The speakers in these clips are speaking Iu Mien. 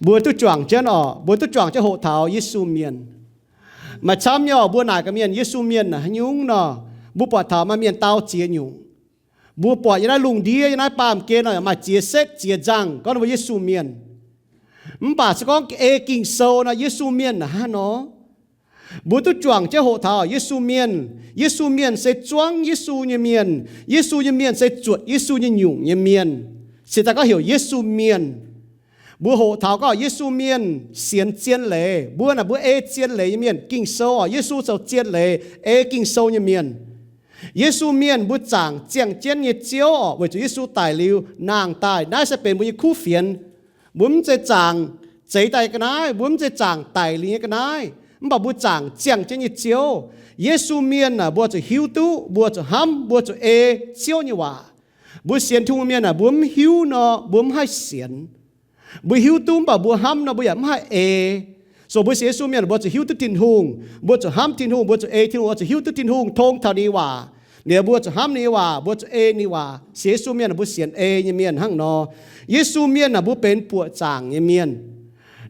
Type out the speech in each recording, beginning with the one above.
Mbuo duqv juangc jienv oc, mbuo duqv juangc jienv hoqc taux Yesu Mienh. Maaih camv nyei oc, mbuo naaic gaax mienh, Yesu Mienh haaix nyungc nor, mbuo buatc taux maaih mienh dau ziex nyungc. Mbuo buatc yiem naaiv lungh ndiev, yiem naaiv baamh gen nor, maaih ziex setv ziex nzangh gorngv ninh mbuo Yesu Mienh. Mv baac se gorngv ei Ging-Sou nor, Yesu Mienh hnangv nor, mbuo duqv juangc jienv hoqc taux Yesu Mienh. Yesu Mienh se zuangv Yesu nyei mienh. Yesu nyei mienh se zuotc Yesu nyei nyungc nyei mienh. Se daaih gorngv heuc Yesu Mienh. Mbuo hoqc taux gorngv Yesu Mienh sienx zien leiz. Mbuo naaic mbuo ei zien leiz nyei mienh. Ging-Sou oc, Yesu zoux zien leiz, ei Ging-Sou nyei mienh. Yesu Mienh mbuo zaangc ziangh jienv nyei Ziouv oc, weic zuqc Yesu daic liuz nangh daaih, naaiv se benx mbuo nyei kuv fienx. Mbuo mv zeiz zaangc zeix daaih nyei ga'naaiv, mbuo mv zeiz zaangc daic liuz nyei ga'naaiv, mv baac mbuo zaangc ziangh jienv nyei Ziouv. Yesu Mienh aah, mbuo zuqc hiuv duqv, mbuo zuqc hnamv, mbuo zuqc ei Ziouv nyei waac. Mbuo sienx Tin-Hungh mienh aah, mbuo mv hiuv nor, mbuo mv haih sienx. Mbuo hiuv duqv mv baac mbuo hnamv nor, mbuo yaac mv haih ei. So mbuo sienx Yesu mienh, mbuo zuqc hiuv duqv Tin-Hungh, mbuo zuqc hnamv Tin-Hungh, mbuo zuqc ei Tin-Hungh, oix zuqc hiuv duqv Tin-Hungh, tong taux ninh nyei waac. Liuz mbuo zuqc hnamv ninh nyei waac, mbuo zuqc ei ninh nyei waac. Sienx Yesu mienh aah, mbuo sienx ei nyei mienh hnangv nor. Yesu mienh aah, mbuo benx buoqc zaangc nyei mienh.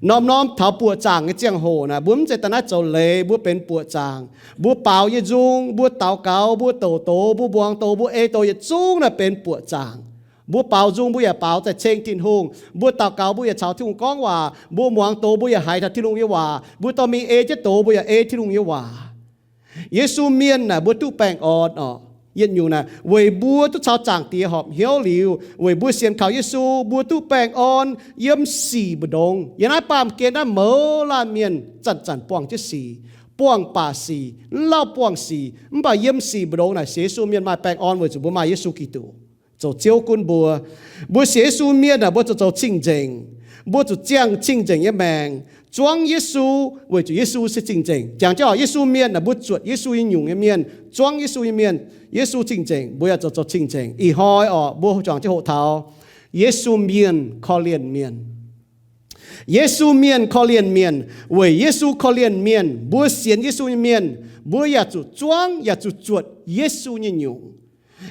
Norm-norm taux buoqc zaangc nyei ziangh hoc naaic, mbuo mv zeiz daaih naaiv zoux leiz, mbuo benx buoqc zaangc. Mbuo baaux nyei nzung, mbuo daux gaux, mbuo douc doz, mbuo muangx doz, mbuo ei doz yietc zungv naaic benx buoqc zaangc. Mbuo baaux nzung mbuo yaac baaux daaih ceng Tin-Hungh. Mbuo daux gaux mbuo yaac caux Tin-Hungh gorngv waac. Mbuo muangx doz mbuo yaac haiz taux Tin-Hungh nyei waac. Mbuo dorh mingh ei jienv doz mbuo yaac ei Tin-Hungh nyei waac. Yesu mienh naaic mbuo duqv baengh orn oc. Yietc nyungc naaic weic mbuo duqv caux Zaangc Diex horpc hnyouv liuz, weic mbuo sienx kaux Yesu, mbuo duqv baengh orn yiem sic mbu'ndongx. Yiem naaiv baamh gen naaiv mouz laanh mienh zanc-zanc buangh jienv sic, buangh baac sic, mv lauh buangh sic, mv baac yiem sic mbu'ndongx naaic sienx Yesu mienh maaih baengh orn weic zuqc mbuo maaih Yesu Giduc zoux Ziouv gunv mbuo. Mbuo sienx Yesu mienh aah, mbuo zuqc zoux cing-nzengc. Mbuo zuqc ziangh cing-nzengc nyei maengc, zuangv Yesu, weic zuqc Yesu se cing-nzengc. Jangx jienv oc, Yesu mienh aah, mbuo zuotc Yesu nyei nyungc nyei mienh, zuangv Yesu nyei mienh. Yesu cing-nzengc, mbuo yaac zoux zoux cing-nzengc. Ih hnoi oc, mbuo juangc jienv hoqc taux Yesu Mienh korv-lienh mienh. Yesu Mienh korv-lienh mienh. Weic Yesu korv-lienh mienh, mbuo sienx Yesu nyei mienh, mbuo yaac zuqc zuangv, yaac zuqc zuotc Yesu nyei nyungc.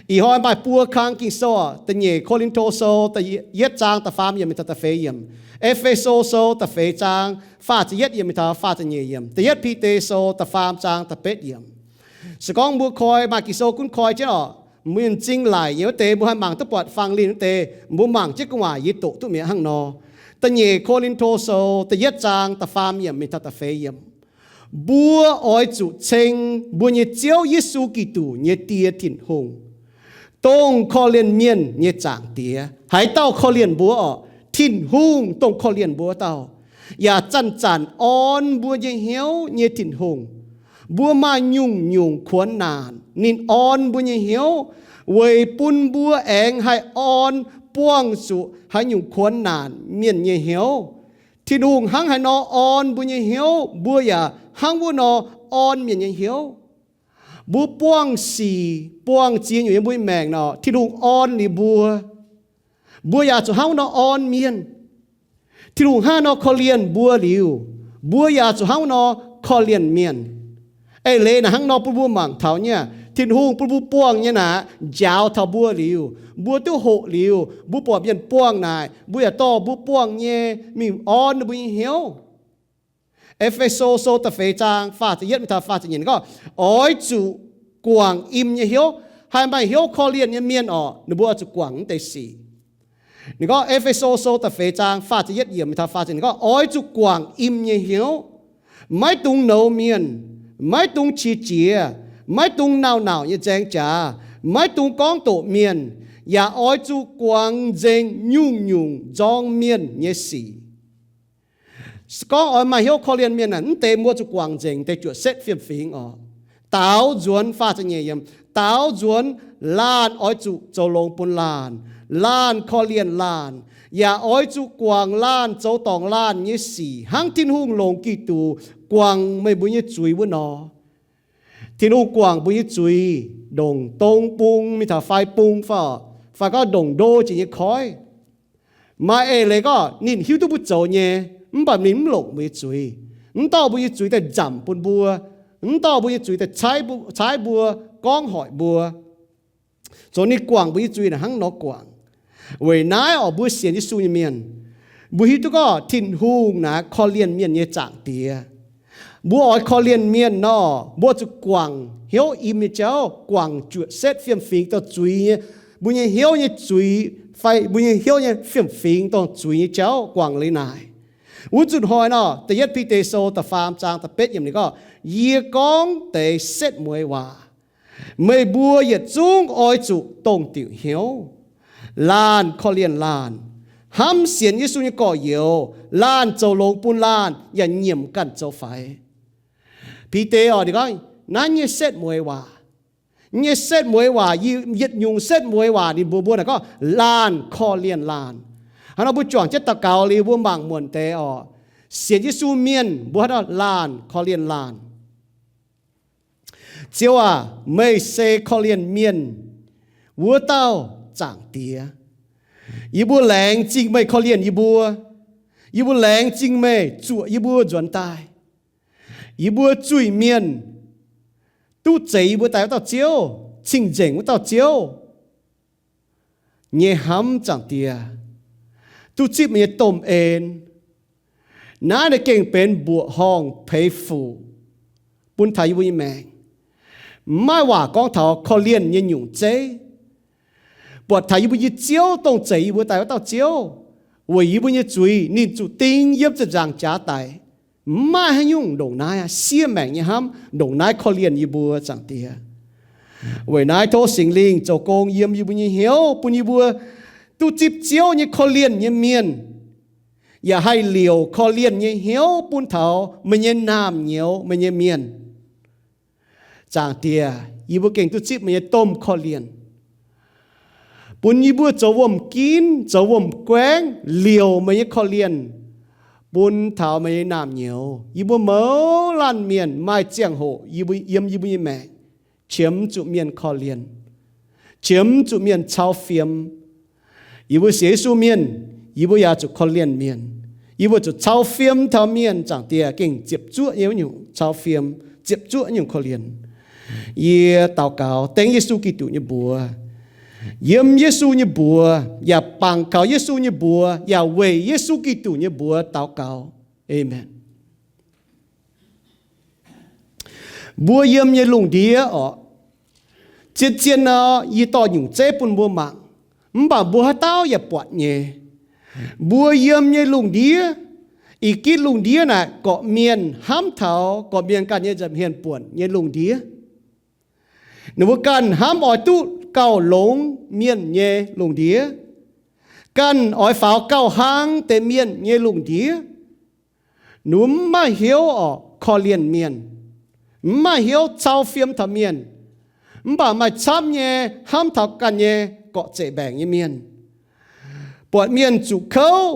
Ih hnoi maaih buo kang Ging-Sou oc, da'nyeic Ko^lin^to Sou da'yietv zaang da'faam yiemc mingh taux da'feix yiemc, E^fe^so Sou da'feix zaang faah ziepc yietv yiemc mingh taux faah ziepc nyeic yiemc, da'yietv Bide Sou da'faam zaang da'betv yiemc. Se gorngv mbuo koi maaih Ging-Sou gunv koi jienv oc, mbuo m'zing laic nyei wuov deix, mbuo haih mangc duqv buatc fang linh wuov deix, mbuo mangc jienv gu'nguaaic yie doqc duqv mi'aqv hnangv nor. Da'nyeic Ko^lin^to Sou da'yietv zaang da'faam yiemc mingh taux da'feix yiemc. Mbuo oix zuqc ceng mbuo nyei Ziouv Yesu Giduc nyei Die Tin-Hungh, dongh korv-lienh mienh nyei Zaangc Diex. Haaix dauh korv-lienh mbuo oc? Tin-Hungh dongh korv-lienh mbuo dauh, yaac zanc-zanc orn mbuo nyei hnyouv nyei Tin-Hungh. Mbuo maaih nyungc-nyungc kuonx naanc, ninh orn mbuo nyei hnyouv weic bun mbuo aengx haih orn buangh zuqc haaix nyungc kuonx naanc mienh nyei hnyouv. Tin-Hungh hnangv haaix nor orn mbuo nyei hnyouv, mbuo yaac hnangv wuov nor orn mienh nyei hnyouv. Mbuo buangh sic, buangh ziex nyungc yiem mbuo nyei maengc nor, Tin-Hungh orn liuz mbuo, mbuo yaac zuqc hnangv wuov nor orn mienh. Tin-Hungh hnangv nor korv-lienh mbuo liuz, mbuo yaac zuqc hnangv wuov nor korv-lienh mienh. Eix leiz naaic hnangv nor bun mbuo mangc taux nyei aqv. Tin-Hungh bun mbuo buangh nyei naaic njaaux taux mbuo liuz, mbuo duqv hoqc liuz, mbuo buatc mienh buangh naaic, mbuo yaac dorh mbuo buangh nyei mingh orn ninh mbuo nyei hnyouv. E^fe^so Sou da'feix zaang faah ziepc yietv mingh taux faah ziepc nyeic ninh gorngv, oix zuqc guangc im nyei hnyouv. Haih maaih hnyouv korv-lienh nyei mienh orqc, ninh mbuo oix zuqc guangc wuov deix sic. Ninh gorngv, E^fe^so Sou da'feix zaang faah ziepc yietv yiemc mingh taux faah ziepc nyeic ninh gorngv, oix zuqc guangc im nyei hnyouv. Maiv dungx nouz mienh, maiv dungx qiex jiez, maiv dungx nauc-nauc nyei nzaeng jaax, maiv dungx gorngv doqc mienh, yaac oix zuqc guangc nzengc nyungc-nyungc nzorng mienh nyei sic. Se gorngv oix maaih hnyouv korv-lienh mienh aah, mv deix mbuo zuqc guangc nzengc deix juoqc setv fiem-fingx orqc. Daaux nzuonx, faah ziepc nyeic yiemc, daaux nzuonx laanh oix zuqc zoux longx bun laanh, laanh korv-lienh laanh, yaac oix zuqc guangc laanh zoux dorngc laanh nyei sic hnangv Tin-Hungh longc Giduc guangc meih mbuo nyei zuiz wuov nor. Tin-Hungh guangc mbuo nyei zuiz ndongc dong bung mingh taux fai bung fai, fai gorngv ndongc ndo jiex nyei koiv. Maaih eix leiz gorngv ninh hiuv duqv mbuo zoux nyei, mv baac ninh mv longc mbuo nyei zuiz. Mv dorh mbuo nyei zuiz daaih nzamc bun mbuo. Mv dorh mbuo nyei zuiz daaih caaiv mbuo, gorngv hoic mbuo. Zoux ninh guangc mbuo nyei zuiz naaic hnangv nor guangc. Weic naaiv orqc, mbuo sienx Yesu nyei mienh, Mbuo hiuv duqv gorngv Tin-Hungh naaic korv-lienh mienh nyei Zaangc Diex. Mbuo oix korv-lienh mienh nor, mbuo zuqc guangc hnyouv im nyei jauv, guangc juoqc setv fiem-fingx dongh zuiz nyei, mbuo nyei hnyouv nyei zuiz, fai mbuo nyei hnyouv nyei fiem-fingx dongh zuiz nyei jauv guangc liuz naaic. Wuov zuqc hnoi nor, da'yietv Bide Sou da'faam zaang da'betv yiemc ninh gorngv, Yie gorngv deix setv mueiz waac, meih mbuo yietc zungv oix zuqc dongh diuc hnyouv, laanh korv-lienh laanh, hnamv sienx Yesu nyei gorx-youz, laanh zoux longx bun laanh, yaac nyiemc ganh zoux faix. Bide oc, ninh gorngv naaiv nyei setv mueiz waac, nyei setv mueiz waac, yietc nyungc setv mueiz waac ninh mbuox mbuo naaic gorngv laanh korv-lienh laanh. Hnangv nor mbuo juangc jienv daux gaux liuz mbuo mangc muonc deix oc. Sienx Yesu mienh mbuo hnangv nor laanh korv-lienh laanh. Ziouv aac, meih se korv-lienh mienh wuov dauh Zaangc Diex. Yie mbuo laengz zingh meih korv-lienh yie mbuo. Yie mbuo laengz zingh meih zuoqc yie mbuo nzuonx daaih. Yie mbuo zuiz-mienh duqv zeix yie mbuo daaih wuov dauh Ziouv, cing-nzengc wuov dauh Ziouv nyei hnamv, Zaangc Diex, duqv zipv meih nyei domh en. Naaiv ninh gengh benx mbuoqc horngh peix fuc bun taux yie mbuo nyei maengc. Mv maaih waac gorngv taux korv-lienh nyei nyungc zeiv. Buatc taux yie mbuo nyei Ziouv dongh zeix yie mbuo daaih wuov dauh Ziouv, weic yie mbuo nyei zuiz ninh zuqc ding yiem ziepc nzaangc jaax daic. Mv maaih haaix nyungc ndongc naaiv aqv. Siev maengc nyei hnamv ndongc naaiv korv-lienh yie mbuo, Zaangc Diex. Weic naaiv tov Singx Lingh zoux gong yiem yie mbuo nyei hnyouv, bun yie mbuo duqv zipv Ziouv nyei korv-lienh nyei mienh, yaac haih liouc korv-lienh nyei hnyouv bun taux meih nyei naamh nyouz, meih nyei mienh. Zaangc Diex, yie mbuo gengh duqv zipv meih nyei domh korv-lienh, bun yie mbuo zoux wuom-ginv, zoux wuom-guaengv, liouc meih nyei korv-lienh bun taux meih nyei naamh nyouz. Yie mbuo mouz laanh mienh maaih ziangh hoc yie mbuo yiem yie mbuo nyei maengc qiemx zuqc mienh korv-lienh, qiemx zuqc mienh cau fiem. Yie mbuo sienx Yesu mienh, yie mbuo yaac zuqc korv-lienh mienh. Yie mbuo zuqc cau fiem taux mienh, Zaangc Diex, gengh ziepc zuoqv nyei wuov nyungc cau fiem, ziepc zuoqv nyungc korv-lienh. Yie daux gaux dengv Yesu Giduc nyei mbuox, yiem Yesu nyei mbuox, yaac bangc kaux Yesu nyei mbuox, yaac weic Yesu Giduc nyei mbuox daux gaux. Aamen. Mbuo yiem nyei lungh ndiev orqc, zien-zien nor yie dorh nyungc zeiv bun mbuo mangc, mv baac mbuo haaix dauh yaac buatc nyei. Mbuo yiem nyei lungh ndiev, ih gitv lungh ndiev naaic gorqv-mienh hnamv taux gorqv-mienh ganh nyei nza'hmien buonc nyei lungh ndiev. Ninh mbuo ganh hnamv oix duqv gauh longx mienh nyei lungh ndiev, ganh oix faaux gauh hlang deix mienh nyei lungh ndiev. Ninh mbuo mv maaih hnyouv orqc korv-lienh mienh, mv maaih hnyouv cau fiem taux mienh, mv baac maaih camv nyei hnamv taux ganh nyei gorqv-zeqc mbaengc nyei mienh. Buatc mienh zuqc kouv,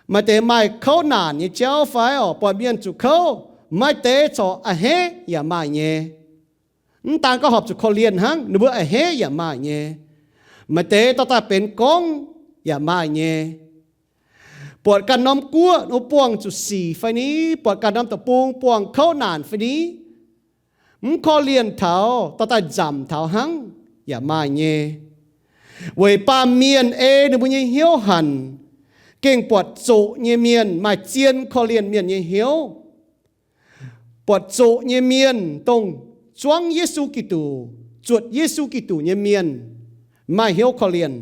maaih deix maaih kouv naanc nyei jauv fai orqc, buatc mienh zuqc kouv, maaih deix corc a'hneiv yaac maaih nyei. Mv daan gorngv horpc zuqc korv-lienh hnangv, ninh mbuo a'hneiv yaac maaih nyei. Maaih deix dorh daaih benx gorngv yaac maaih nyei. Buatc ganh norm guoqv ninh mbuo buangh zuqc sic fai ni, buatc ganh norm deic-bung buangh kouv naanc fai ni, mv korv-lienh taux, dorh daaih nzamc taux hnangv yaac maaih nyei. Weic baamh mienh ei ninh mbuo nyei hnyouv hanc, gengh buatc zoqc nyei mienh maaih zien korv-lienh mienh nyei hnyouv. Buatc zoqc nyei mienh dongh zuangv Yesu Giduc, zuotc Yesu Giduc nyei mienh maaih hnyouv korv-lienh.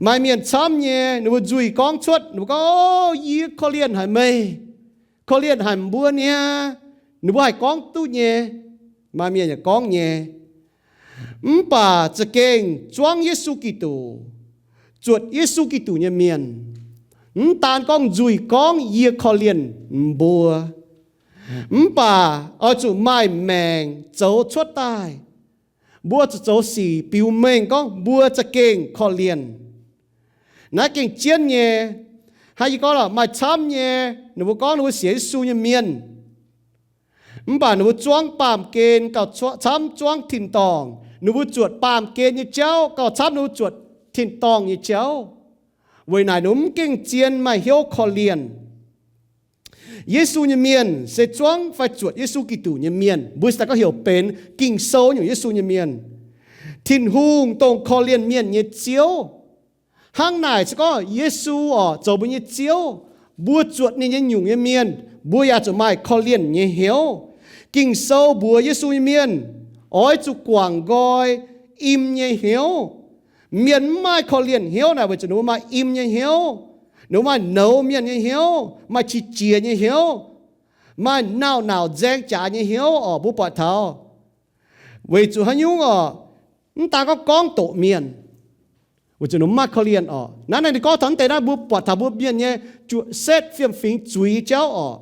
Maaih mienh camv nyei, ninh mbuo nzuih gorngv cuotv, ninh mbuo gorngv, O, yie korv-lienh haic meih, korv-lienh haic mbuo niaa. Ninh mbuo haih gorngv duqv nyei. Maaih mienh yaac gorngv nyei. Mv baac za'gengh zuangv Yesu Giduc, zuotc Yesu Giduc nyei mienh, mv daan gorngv nzuih gorngv yie korv-lienh mbuo, mv baac oix zuqc maaih maengc zoux cuotv daaih. Mbuo zuqc zoux sic biux mengh gorngv mbuo za'gengh korv-lienh. Naaiv gengh jienv nyei. Hnangv yie gorngv lorqc, maaih camv nyei, ninh mbuo gorngv ninh mbuo sienx Yesu nyei mienh, mv baac ninh mbuo zuangv baamh gen gauh camv zuangv tin-dorngh. Ninh mbuo zuotc baamh gen nyei jauv gauh camv ninh mbuo zuotc tin-dorngh nyei jauv. Weic naaic ninh mbuo mv gengh zien maaih hnyouv korv-lienh. Yesu nyei mienh se zuangv fai zuotc Yesu Giduc nyei mienh. Mbuo se daaih gorngv heuc benx Ging-Sou nyungc Yesu nyei mienh. Tin-Hungh dongh korv-lienh mienh nyei Ziouv. Hnangv naaic se gorngv Yesu orqc zoux mbuo nyei Ziouv, mbuo zuotc ninh nyei nyungc nyei mienh, mbuo yaac zuqc maaih korv-lienh nyei hnyouv. Ging-Sou mbuox Yesu nyei mienh, oix zuqc guangc nqoi im nyei hnyouv. Mienh mv maaih korv-lienh hnyouv naaic weic zuqc ninh mbuo maaih im nyei hnyouv, ninh mbuo maaih nouz mienh nyei hnyouv, maaih qiex jiez nyei hnyouv, maaih nauc-nauc nzaeng jaax nyei hnyouv orqc. Mbuo buatc taux weic zuqc haaix nyungc orqc, mv daan gorngv gorngv doqc mienh, weic zuqc ninh mbuo maaih korv-lienh orqc. Naaiv naaiv ninh gorngv taux mv deix naaiv, mbuo buatc taux mbuo mienh nyei juoqc setv fiem-fingx zuiz jauv orqc.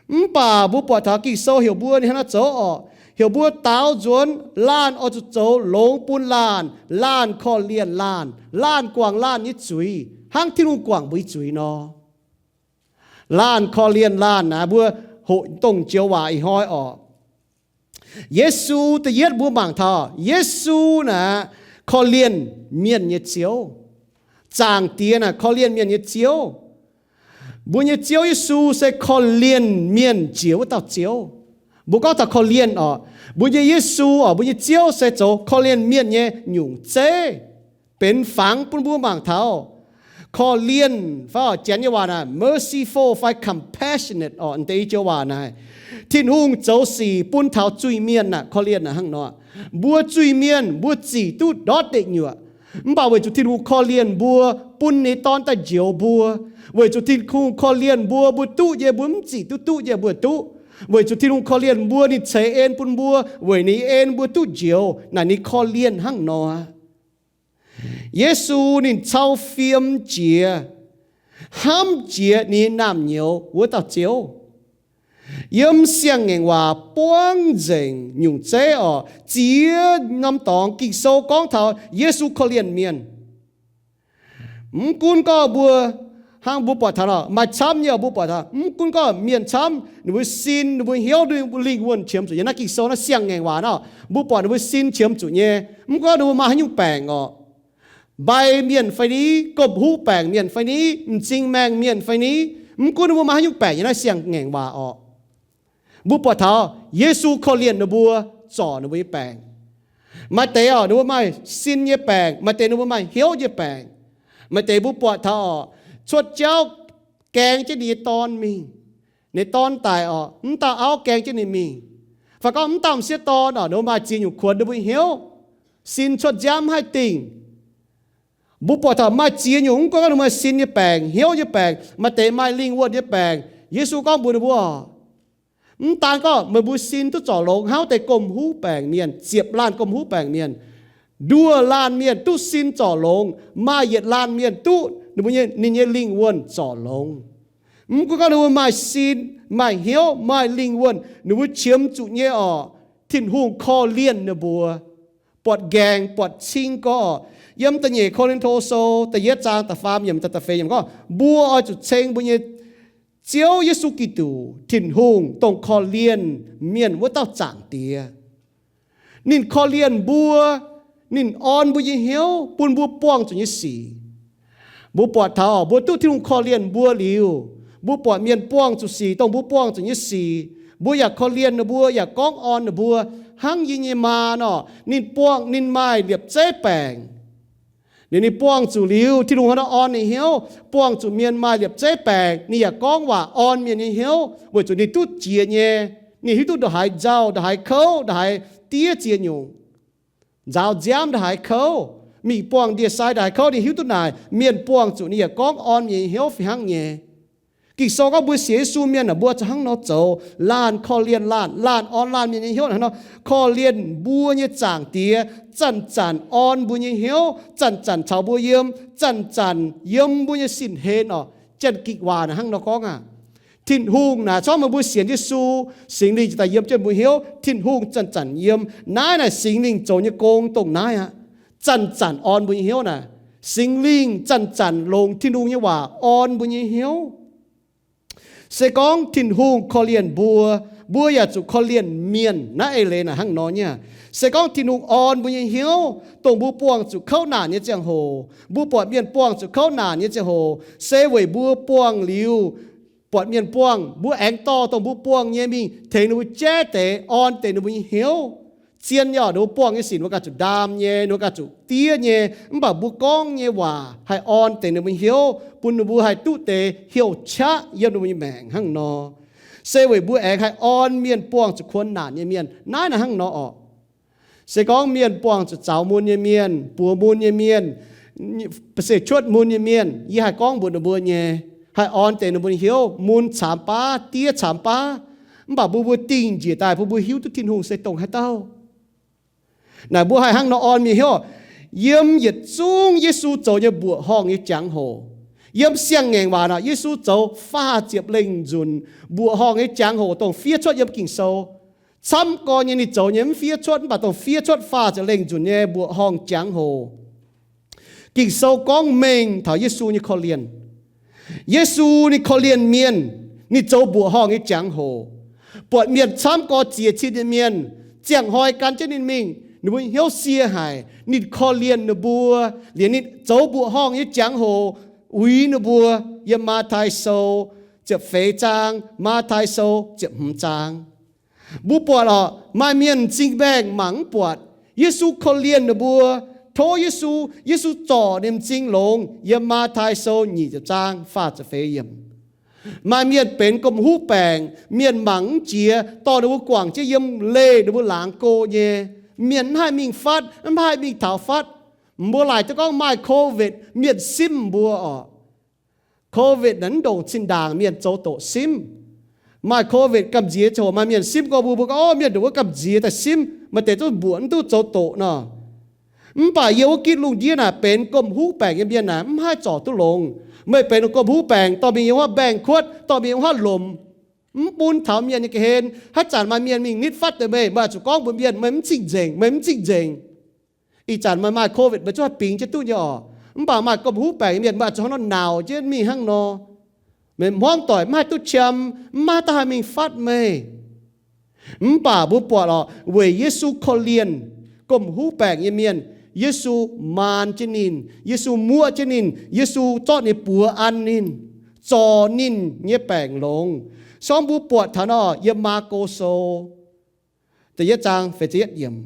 Mv baac mbuo buatc taux Ging-Sou heuc mbuo ninh hnangv naaiv zoux orqc, heuc mbuo daaux nzuonx laanh oix zuqc zoux longx bun laanh, laanh korv-lienh laanh, laanh guangc laanh nyei zuiz hnangv Tin-Hungh guangc mbuo nyei zuiz nor. Laanh korv-lienh laanh naaic, mbuo hoqc dongh joux waac ih hnoi orqc. Yesu da'yietv mbuo mangc taux Yesu naaic korv-lienh mienh nyei ziouv. Zaangc Diex naaic korv-lienh mienh nyei ziouv. Mbuo nyei Ziouv Yesu se korv-lienh mienh jiex wuov dauh Ziouv. Mbuo gorngv taux korv-lienh orqc, mbuo nyei Yesu orqc, mbuo nyei Ziouv se zoux korv-lienh mienh nyei nyungc zeiv, benx fangx bun mbuo mangc taux korv-lienh fai orqc, Janx nyei waac naaic merciful fai compassionate orqc. Deix i joux waac naaic, Tin-Hungh zoux sic bun taux zuiz-mienh naaic, korv-lienh naaic hnangv nor. Mbuo zuiz-mienh mbuo zic duqv ndortv ndeic nyuoqc, mv baac weic zuqc Tin-Hungh korv-lienh mbuo, bun ninh nyei Dorn daaih njoux mbuo. Weic zuqc Tin-Hungh korv-lienh mbuo, mbuo duqv nyei mbuo mv zic duqv, duqv nyei mbuo duqv. Weic zuqc Tin-Hungh korv-lienh mbuo, ninh ceix en bun mbuo, weic ninh nyei en mbuo duqv njoux. Naaic ninh korv-lienh hnangv nor. Yesu ninh cau fiem jiex, hnamv jiex ninh nyei naamh nyouz wuov dauh Ziouv. Yiem Siang-Ngaengc Waac buangv nzengc nyungc zeiv orqc, ziex norm dorngx Ging-Sou gorngv taux Yesu korv-lienh mienh. Mv gunv gorngv mbuo, hnangv mbuo buatc taux nor, maaih camv nyei orqc, mbuo buatc taux mv gunv gorngv mienh camv, ninh mbuo sin, ninh mbuo hnyouv, ninh mbuo lingh wuonh qiemx zuqc. Yiem naaiv Ging-Sou naaiv Siang-Ngaengc Waac nor, mbuo buatc ninh mbuo sin qiemx zuqc nyei. Mv gunv ninh mbuo maaih haaix nyungc baengc orqc, mbai mienh fai ni, gomh huv baengc mienh fai ni, m'zing maengh mienh fai ni, mv gunv ninh mbuo maaih haaix nyungc baengc, yiem naaiv Siang-Ngaengc Waac orqc, mbuo buatc taux Yesu korv-lienh ninh mbuo, zorc ninh mbuo nyei baengc. Maaih deix orqc, ninh mbuo maaih sin nyei baengc, maaih deix ninh mbuo maaih hnyouv nyei baengc. Maaih deix mbuo buatc taux orqc, cuotv jauv gaeng jienv ninh nyei dorn mingh. Ninh dorn daic orqc, mv dauh auv gaeng jienv ninh mingh. Fai gorngv mv dauh m'sieqv dorn orqc, ninh mbuo maaih ziex nyungc kuonx ninh mbuo nyei hnyouv, sin cuotv nziaamv mv haih dingh. Mbuo buatc taux maaih ziex nyungc, mv gunv gorngv ninh maaih sin nyei baengc, hnyouv nyei baengc, maaih deix maaih lingh wuonh nyei baengc. Yesu gorngv mbuox ninh mbuo, mv daan gorngv meih mbuo sin duqv zorc longx hnangv deix gomh huv baengc mienh, ziepc laanh gomh huv baengc mienh, nduoh laanh mienh duqv sin zorc longx, maaih yietc laanh mienh duqv ninh mbuo nyei, ninh nyei lingh wuonh zorc longx. Mv gunv gorngv ninh mbuo maaih sin, maaih hnyouv, maaih lingh wuonh, ninh mbuo qiemx zuqc nyei orqc, Tin-Hungh korv-lienh ninh mbuo, buatc nqaengc buatc cing gorx. Yiem da'nyeic Ko^lin^to Sou da'yietv zaang da'faam yiemc da'feix yiemc gorngv, mbuo oix zuqc ceng mbuo nyei Ziouv Yesu Giduc, Tin-Hungh, dongh korv-lienh mienh wuov dauh Zaangc Diex. Ninh korv-lienh mbuo, ninh orn mbuo nyei hnyouv bun mbuo buangh zuqc nyei sic. Mbuo buatc taux mbuo duqv Tin-Hungh korv-lienh mbuo liuz, mbuo buatc mienh buangh zuqc sic dongh mbuo buangh zuqc nyei sic, mbuo yaac korv-lienh ninh mbuo, yaac gorngv orn ninh mbuo, hnangv yie nyei maa nor, ninh buangh, ninh maaih liepc zeiv baengc. Ninh, ninh buangh zuqc liuz, Tin-Hungh hnangv nor orn ninh hnyouv, buangh zuqc mienh maaih liepc zeiv baengc, ninh yaac gorngv waac orn mienh nyei hnyouv, weic zuqc ninh duqv jiex nyei. Ninh hiuv duqv ndongc haaix nzauh, ndongc haaix kouv, ndongc haaix diev ziex nyungc, nzaaux nziaamv ndongc haaix kouv, mingh buangh ndie-sai ndongc haaix kouv, ninh hiuv duqv naaic mienh buangh zuqc ninh yaac gorngv orn mienh nyei hnyouv fih hnangv nyei. Ging-Sou gorngv mbuo sienx Yesu mienh aah, mbuo zuqc hnangv nor zoux. Laanh korv-lienh laanh, laanh orn laanh mienh nyei hnyouv hnangv nor, korv-lienh mbuo nyei Zaangc Diex zanc-zanc orn mbuo nyei hnyouv, zanc-zanc caux mbuo yiem, zanc-zanc yiem mbuo nyei sin-hlen orqc. Janx-Gikc waac naaic hnangv nor gorngv aqv. Tin-Hungh naaic, corc meih mbuo sienx Yesu, Singx Lingh ziouc daaih yiem jienv mbuo hnyouv. Tin-Hungh zanc-zanc yiem. Naaiv naaic Singx Lingh zoux nyei gong dongh naaiv aqv. Zanc-zanc orn mbuo nyei hnyouv naaic. Singx Lingh zanc-zanc longc Tin-Hungh nyei waac orn mbuo nyei hnyouv. Se gorngv Tin-Hungh korv-lienh mbuo, mbuo yaac zuqc korv-lienh mienh. Naaiv eix leiz naaic hnangv nor nyei aqv. Se gorngv Tin-Hungh orn mbuo nyei hnyouv, dongh mbuo buangh zuqc kouv naanc nyei ziangh hoc, mbuo buatc mienh buangh zuqc kouv naanc nyei ziangh hoc, se weic mbuo buangh liuz, buatc mienh buangh, mbuo aengx dorh dongh mbuo buangh nyei mingh tengx ninh mbuo jaiv deix, orn deix ninh mbuo nyei hnyouv, Zien nyei oc, ninh mbuo buangh nyei sic ninh mbuo ganh zuqc ndaam nyei, ninh mbuo ganh zuqc diev nyei. Mv baac mbuo gorngv nyei waac haih orn deix ninh mbuo hnyouv, bun ninh mbuo haih duqv deix heuc qaqv yiem ninh mbuo nyei maengc hnangv nor. Se weic mbuo aengx haih orn mienh buangh zuqc kuonx naanc nyei mienh. Naaiv naaic hnangv nor oc. Se gorngv mienh buangh zuqc zaux mun nyei mienh, buoz mun nyei mienh, ba'seix cuotv mun nyei mienh, yie haih gorngv mbuox ninh mbuo nyei, haih orn deix ninh mbuo nyei hnyouv, mun caamx baav, diev caamx baav. Mv baac mbuo, mbuo dingh njiec daaih bun mbuo hiuv duqv Tin-Hungh se dongh haaix dauh. Naaic mbuo haih hnangv nor orn mienh hnyouv. Yiem yietc zungv Yesu zoux nyei mbuoqc horngh nyei jangx-hoc, yiem siang-ngaengc waac naaic, Yesu zoux faah ziepc lengh nzunc mbuoqc horngh nyei jangx-hoc dongh fiev cuotv yiem Ging-Sou. Camv gorn nyei ninh zoux nyei mv fiev cuotv, mv baac dongh fiev cuotv faah ziepc lengh nzunc nyei mbuoqc horngh jangx-hoc. Ging-Sou gorngv mengh taux Yesu nyei korv-lienh. Yesu ninh korv-lienh mienh, ninh zoux mbuoqc horngh nyei jangx-hoc, buatc mienh camv gorn ziex cin nyei mienh, ziangh hnoi gan jienv ninh mingh, ninh mbuo hnyouv sie haic. Ninh korv-lienh ninh mbuo, liemh ninh zoux mbuoqc horngh nyei jangx-hoc uix ninh mbuo. Yiem Matv^tai Sou ziepc feix zaang, Matv^tai Sou ziepc hmz zaang. Mbuo buatc oc, maaih mienh m'zing mbaengh mangc mv buatc. Yesu korv-lienh ninh mbuo, tov Yesu, Yesu zorc ninh m'zing longx. Yiem Matv^tai Sou nyic ziepc zaang faah ziepc feix yiemc. Maaih mienh benx gomh huv baengc, mienh mangc mv jiex, dorh ninh mbuo guangc jienv yiem leih ninh mbuo laangz go nyei. Mienh mv haih mingh fatv, mv haih mingh taux fatv. Mbuo laaic duqv gorngv maaih covid, mienh simv mbuo oc. Covid naaic mv ndongc zinh ndaangc mienh zoux doqc simv. Maaih covid gamh nziex ziangh hoc maaih mienh simv gorngv mbuo, mbuo gorngv, o, mienh ndongc wuov gamh nziex daaih simv, maaih deix zungv mbuoqc mv duqv zoux doqc nor. Mv baac yiem wuov gitv lungh ndiev naaic benx gomh huv baengc nyei mienh naaic mv haih zorc duqv longx. Meih benx gomh huv baengc, dorh mingh yiem wuov mbaengx-kuotv, dorh mingh yiem wuov lomc, mv bun taux mienh nyei ga'hlen. Haaix zanc maaih mienh mingh nitv fatv deix meih, meih oix zuqc gorngv mbuox mienh, meih mv cing-nzengc, meih mv cing-nzengc. Ih zanc meih maaih covid, meih zungv haih bingx jienv duqv nyei oc. Mv baac maaih gomh huv baengc nyei mienh, meih oix zuqc hnangv nor nauc jienv mingh hnangv nor. Meih hmuangv doic mv haih duqv qiemx, mv maaih dauh haih mingh fatv meih. Mv baac mbuo buatc oc, weic Yesu korv-lienh gomh huv baengc nyei mienh, Yesu maan jienv ninh, Yesu muoqv jienv ninh, Yesu zorqv ninh buoz an ninh, zorc ninh nyei baengc longx. Se gorngv mbuo buatc taux nor, yiem Maako Sou da'yietv zaang feix ziepc yietv yiemc,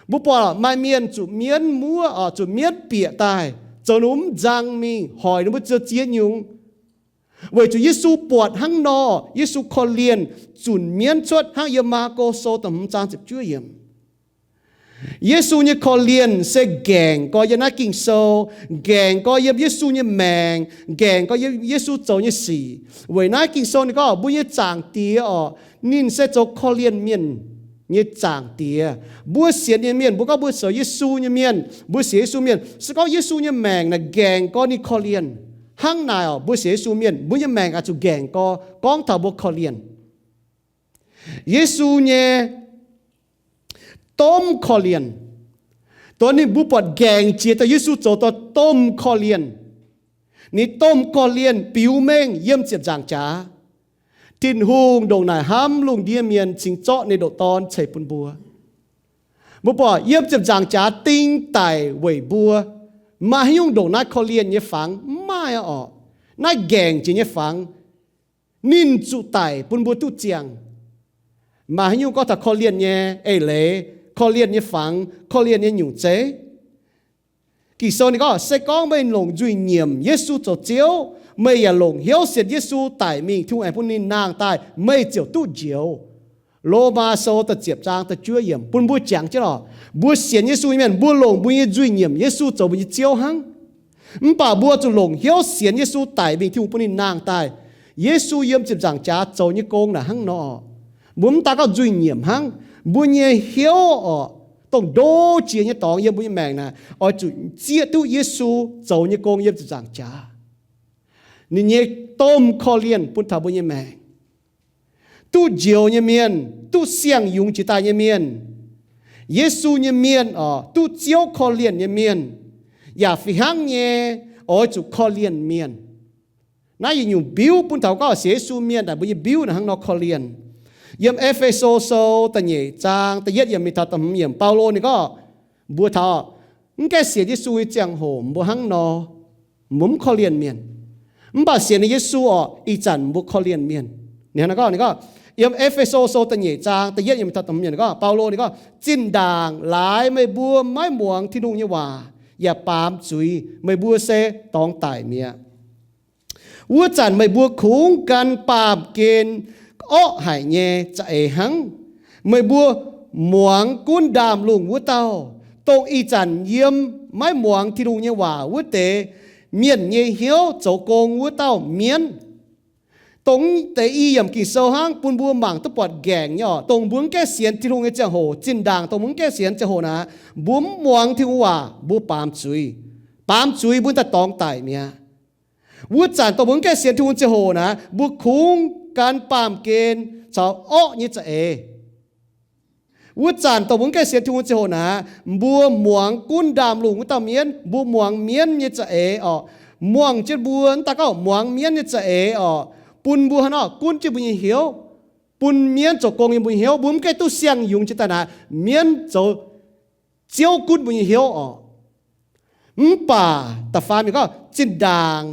mbuo buatc maaih mienh zuqc mienv muoqv, zuqc mienv bieqc daaih, zoux ninh mbuo mv nzang mingh, hoic ninh mbuo zoux ziex nyungc. Weic zuqc Yesu buatc hnangv nor, Yesu korv-lienh zunc mienv cuotv hnangv yiem Maako Sou da'hmz zaang ziepc juov yiemc. Yesu nyei korv-lienh se nqaengc gorx yiem naaiv Ging-Sou, nqaengc gorx yiem Yesu nyei maengc, nqaengc gorx yiem Yesu zoux nyei sic. Weic naaiv Ging-Sou ninh gorngv mbuo nyei Zaangc Diex oc, ninh se zoux korv-lienh mienh nyei Zaangc Diex. Mbuo sienx nyei mienh, mbuo gorngv mbuo sienx Yesu nyei mienh, mbuo sienx Yesu mienh, se gorngv Yesu nyei maengc naaic nqaengc gorx ninh korv-lienh. Hnangv naaic oc, mbuo sienx Yesu mienh, mbuo nyei maengc oix zuqc nqaengc gorx, gorngv taux mbuo korv-lienh. Yesu nyei domh korv-lienh, dongh ninh mbuo buatc nqaengc jiex daaih Yesu zoux daaih domh korv-lienh. Ninh domh korv-lienh biux mengh yiem ziepc nzaangc jaax. Tin-Hungh ndongc naaic hnamv lungh ndiev mienh cingx zorqv ninh ndoqc Dorn ceix bun mbuo. Mbuo buatc yiem ziepc nzaangc jaax ding daic weic mbuo. Maaih haaix nyungc ndongc naaiv korv-lienh nyei fangx? Mv maaih oc. Naaiv nqaengc jiex nyei fangx. Ninh zuqc daic bun mbuo duqv ziangh. Maaih haaix nyungc gorngv taux korv-lienh nyei eix leiz, korv-lienh nyei fangx, korv-lienh nyei nyungc zeiv? Ging-Sou ninh gorngv, se gorngv meih longc nzuih nyiemc Yesu zoux Ziouv, meih yaac longc hnyouv sienx Yesu daic mingh Tin-Hungh aengx bun ninh nangh daaih, meih ziouc duqv njoux. Lomaa Sou da'ziepc zaang da'juov yiemc bun mbuo jangx jienv oc. Mbuo sienx Yesu nyei mienh, mbuo longc mbuo nyei nzuih nyiemc Yesu zoux mbuo nyei Ziouv hnangv. Mv baac mbuo zuqc longc hnyouv sienx Yesu daic mingh Tin-Hungh bun ninh nangh daaih. Yesu yiem ziepc nzaangc jaax zoux nyei gong naaic hnangv nor. Mbuo mv daan gorngv nzuih nyiemc hnangv, mbuo nyei hnyouv oc, dongh ndo jiex nyei dorngx yiem mbuo nyei maengc naaic, oix zuqc zieqv duqv Yesu zoux nyei gong yiem ziepc nzaangc jaax. Ninh nyei domh korv-lienh bun taux mbuo nyei maengc. Duqv njoux nyei mienh, duqv siang-yungz jiex daaih nyei mienh, Yesu nyei mienh oc, duqv Ziouv korv-lienh nyei mienh, yaac fih hnangv nyei oix zuqc korv-lienh mienh. Naaiv yietc nyungc mbiuv bun taux gorngv sienx Yesu mienh naaic mbuo nyei mbiuv naaic hnangv nor korv-lienh. Yiem E^fe^so Sou da'nyeic zaang da'yietv yiemc mingh taux da'hmz yiemc, Baulo ninh gorngv mbuo taux mv gaengh sienx Yesu nyei ziangh hoc mbuo hnangv nor, mbuo mv korv-lienh mienh. Mv baac sienx liuz Yesu oc, ih zanc mbuo korv-lienh mienh. Ninh hnangv nor gorngv, ninh gorngv, Yiem E^fe^so Sou da'nyeic zaang da'yietv yiemc taux da'hmz yiemc gorngv, Baulo ninh gorngv, Zinh ndaangc laaix meih mbuo maiv muangx Tin-Hungh nyei waac yaac baamz zuiz, meih mbuo se dorngx daic mi'aqv. Wuov zanc meih mbuo kungx gan baamh gen orqv haic nyei za'eix hnangv. Meih mbuo muangx gunv ndaamv-lungh wuov dauh, dongh ih zanc yiem maiv muangx Tin-Hungh nyei waac wuov deix mienh nyei hnyouv zoux gong wuov dauh mienv. Dongh deix i yiemc Ging-Sou hnangv bun mbuo mangc duqv buatc nqaengc nyei oc. Dongh mbuo mv gaengh sienx Tin-Hungh nyei ziangh hoc, zinh ndaangc dongh mbuo mv gaengh sienx ziangh hoc naaic, mbuo mv muangx Tin-Hungh waac, mbuo baamz zuiz. Baamz zuiz mbuo daaih dorngx daic mi'aqv. Wuov zanc dongh mbuo mv gaengh sienx Tin-Hungh ziangh hoc naaic, mbuo kungx gan baamh gen caux orqv nyei za'eix. Wuov zanc dongh mbuo mv gaengh sienx Tin-Hungh ziangh hoc naaic, mbuo muangx gunv ndaamv-lungh wuov dauh mienv, mbuo muangx mienv nyei za'eix oc. Muangx jienv mbuo, mv daaih gorngv muangx mienv nyei za'eix oc, bun mbuo haaix nor gunv jienv mbuo nyei hnyouv, bun mienv zoux gong yiem mbuo nyei hnyouv. Mbuo mv gaengh duqv siang-yungz jiex daaih naaic, mienv zoux, Ziouv gunv mbuo nyei hnyouv oc. Mv baac da'faam yiemc gorngv, zinh ndaangc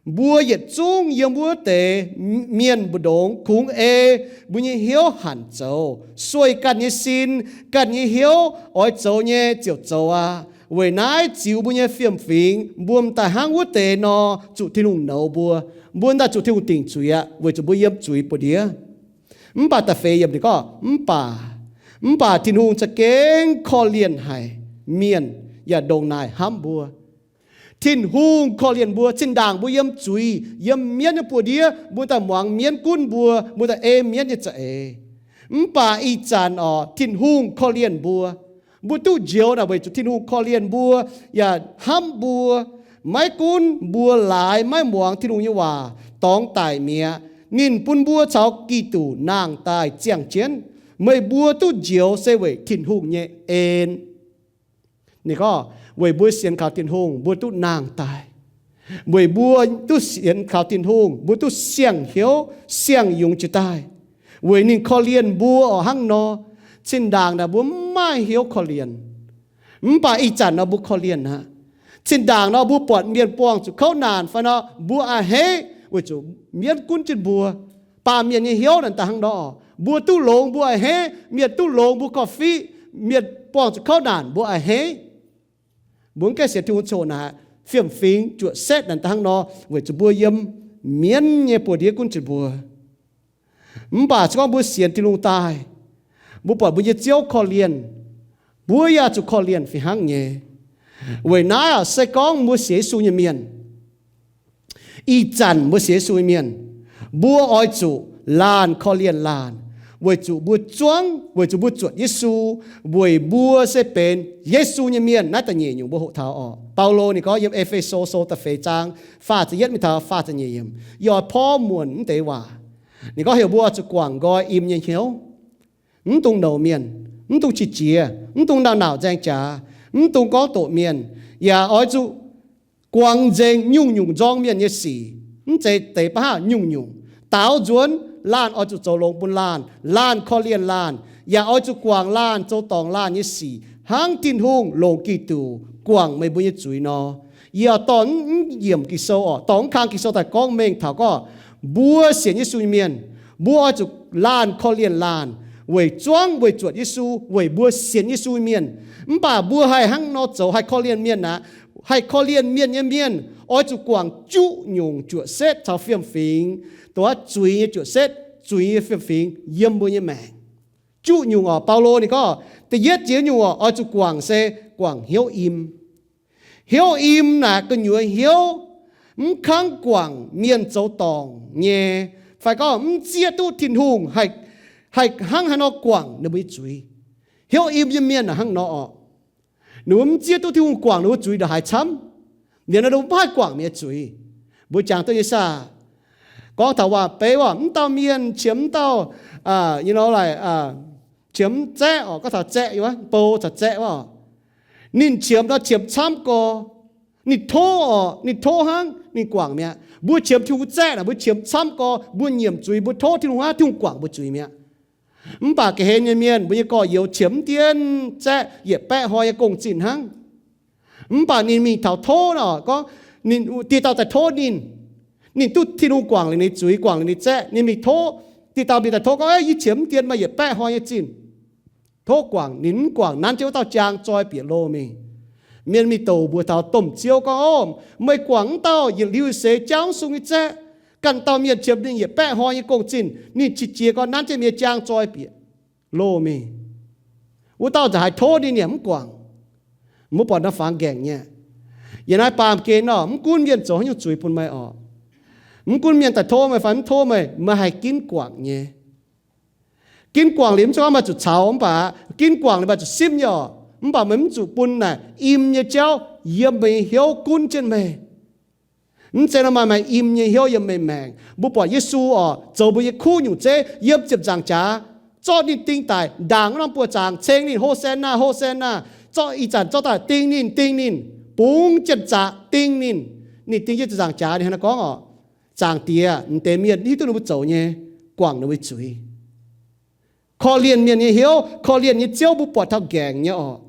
mbuo yietc zungv yiem wuov deix mienh mbu'ndongx kungx ei mbuo nyei hnyouv hanc zoux, sueih ganh nyei sin, ganh nyei hnyouv oix zoux nyei ziouc zoux aqv. Weic naaiv ziux mbuo nyei fiem-fingx, mbuo m'daaih hnangv wuov deix nor zuqc Tin-Hungh nouz mbuo. Mbuo m'daaih zuqc Tin-Hungh dingc zuiz aqv, weic zuqc mbuo yiem zuiz buoz-ndiev. Mv baac da'feix yiemc ninh gorngv, mv baac, mv baac Tin-Hungh za'gengh korv-lienh haic mienh yaac ndongc naaic hnamv mbuo. Tin-Hungh korv-lienh mbuo. Zinh ndaangc mbuo yiem zuiz, yiem mienv nyei buoz-ndiev, mbuo daaih muangx mienv gunv mbuo, mbuo daaih ei mienv nyei za'eix. Mv baac ih zanc oc, Tin-Hungh korv-lienh mbuo. Mbuo duqv njoux naaic weic zuqc Tin-Hungh korv-lienh mbuo yaac hnamv mbuo. Maiv gunv mbuo laaix maiv muangx Tin-Hungh nyei waac, dorngx daic mi'aqv, ninh bun mbuo caux Giduc nangh daaih ziangh jienv. Meih mbuo duqv njoux se weic Tin-Hungh nyei en. Ninh gorngv, weic mbuo sienx kaux Tin-Hungh, mbuo duqv nangh daaih. Weic mbuo duqv sienx kaux Tin-Hungh, mbuo duqv siang-hnyouv siang-yungz jiex daaih. Weic ninh korv-lienh mbuo oc hnangv nor. Zinh ndaangc naaic mbuo mv maaih hnyouv korv-lienh. Mv baac ih zanc nor mbuo korv-lienh aqv. Zinh ndaangc nor mbuo buatc mienh buangh zuqc kouv naanc fai nor, mbuo a'hneiv weic zuqc mienv gunv jienv mbuo. Baamh mienh nyei hnyouv naaic daaih hnangv nor. Mbuo duqv longx mbuo a'hneiv, mienh duqv longx mbuo korv-fiqv, mienh buangh zuqc kouv naanc mbuo a'hneiv. Mbuo mv gaengh sienx Tin-Hungh ziangh hoc naaic, fiem-fingx juoqc setv naaic daaih hnangv nor, weic zuqc mbuo yiem mienv nyei buoz-ndiev gunv zuqc mbuo. Mv baac se gorngv mbuo sienx Tin-Hungh daaih, mbuo buatc mbuo nyei Ziouv korv-lienh, mbuo yaac zuqc korv-lienh fih hnangv nyei. Weic naaiv se gorngv mbuo sienx Yesu nyei mienh, ih zanc mbuo sienx Yesu nyei mienh, mbuo oix zuqc laanh korv-lienh laanh, weic zuqc mbuo zuangv, weic zuqc mbuo zuotc Yesu, weic mbuo se benx Yesu nyei mienh. Naaiv da'nyeic nyungc mbuo hoqc taux oc. Baulo ninh gorngv yiem E^fe^so Sou da'feix zaang faah ziepc yietv mingh taux faah ziepc nyeic yiemc, yie oix porv muonc mv deix waac. Ninh gorngv heuc mbuo oix zuqc guangc nqoi im nyei hnyouv, mv dungx nouz mienh, mv dungx qiex jiez, mv dungx nauc-nauc nzaeng jaax, mv dungx gorngv doqc mienh, yaac oix zuqc guangc nzengc nyungc-nyungc nzorng mienh nyei sic, mv zeiz deix ba'hnangv nyungc-nyungc. Daaux nzuonx laanh oix zuqc zoux longx bun laanh, laanh korv-lienh laanh, yaac oix zuqc guangc laanh zoux dorngc laanh nyei sic hnangv Tin-Hungh longc Giduc guangc meih mbuo nyei zuiz nor. Yie dorh mv yiemc Ging-Sou oc, dorh mv kang Ging-Sou daaih gorngv mengh taux gorngv, mbuo sienx Yesu nyei mienh, mbuo oix zuqc laanh korv-lienh laanh, weic zuangv weic zuotc Yesu, weic mbuo sienx Yesu nyei mienh. Mv baac mbuo haih hnangv nor zoux, haih korv-lienh mienh aqv. Haih korv-lienh mienh nyei mienh oix zuqc guangc juqv nyungc juoqc setv caux fiem-fingx, dongh zuiz nyei juoqc setv, zuiz nyei fiem-fingx yiem mbuo nyei maengc. Juqv nyungc oc, Baulo ninh gorngv da'yietv jiex nyungc oc, oix zuqc guangc se guangc hnyouv im. Hnyouv im naaic gu'nyuoz hnyouv mv kangv guangc mienh zoux dorngc nyei, fai gorngv mv zieqv duqv Tin-Hungh haih, haih hnangv haaix nor guangc ninh mbuo nyei zuiz. Hnyouv im nyei mienh naaic hnangv nor oc. Ninh mbuo mv zieqv duqv Tin-Hungh guangc ninh mbuo zuiz ndongc haaix camv. Liuz nor ninh mbuo mv haih guangc mienh nyei zuiz. Mbuo jangx duqv nyei saah? Gorngv taux waac-beiv oc, mv dauh mienh qiemx mv dauh, you know, like, qiemx zaeqv oc, gorngv taux zaeqv, bou caux zaeqv oc. Ninh qiemx nor qiemx camv gorx. Ninh tov oc, ninh tov hnangv ninh guangc mi'aqv. Mbuo qiemx Tin-Hungh zaeqv naaic mbuo qiemx camv gorx, mbuo nyiemc zuiz, mbuo tov Tin-Hungh hnangv Tin-Hungh guangc mbuo zuiz mi'aqv. Mv baac ga'hlen nyei mienh, mbuo nyei gorx-youz qiemx mv dienv zaeqv, yietc baeqv hnoi nyei gong-zinh hnangv. Mv baac ninh mingh taux tov nor, gorngv ninh dieh dauh daaih tov ninh, ninh duqv Tin-Hungh guangc liuz ninh zuiz, guangc liuz ninh zaeqv, ninh mingh tov Diqc dauh mienh daaih tov gorngv, Yie qiemx mv dien meih yietc baeqv hnoi nyei zinh. Tov guangc. Ninh mv guangc, nanv jienv wuov dauh jaang zoi bieqc loh mingh. Mienh mingh douc mbuox taux domh ziou gorngv, Ov, meih guangc wuov dauh yietc liuz seix jauv sung nyei zaeqv. Ganh dauh mienh qiemx ninh yietc baeqv hnoi nyei gong-zinh, ninh qiex jiez gorngv nanv jienv mienh jaang zoi bieqc loh mingh. Wuov dauh nzauc haaix tov ninh yaac mv guangc. Mbuo buatc nor faaux nqaengc nyei. Yiem naaiv baamh gen nor, mv gunv mienh zoux haaix nyungc zuiz bun meih oc, mv gunv mienh daaih tov meih fai mv tov meih, meih haih ginv guangc nyei. Ginv guangc liuz mv zeiz gorngv meih zuqc caux, mv baac ginv guangc liuz meih zuqc simv nyei oc. Mv baac meih mv zuqc bun naaic im nyei jauv yiem meih nyei hnyouv gunv jienv meih. Mv zeiz nor maaih, maaih im nyei hnyouv yiem meih maengc. Mbuo buatc Yesu oc, zoux mbuo nyei kuv nyungc zeiv, yiem ziepc nzaangc jaax zorqv ninh ding daic, ndaangc wuov norm buoz-zaangc ceng ninh, Hosanna, Hosanna. Zorqv ih zanc zorqv daaih ding ninh, ding ninh, bungx janx-zaqc ding ninh. Ninh ding jienv ziepc nzaangc jaax, ninh hnangv naaiv gorngv oc, Zaangc Diex, m'deix mienh hiuv duqv ninh mbuo zoux nyei, guangc ninh mbuo zuiz. Korv-lienh mienh nyei hnyouv, korv-lienh nyei Ziouv mbuo buatc taux nqaengc nyei oc.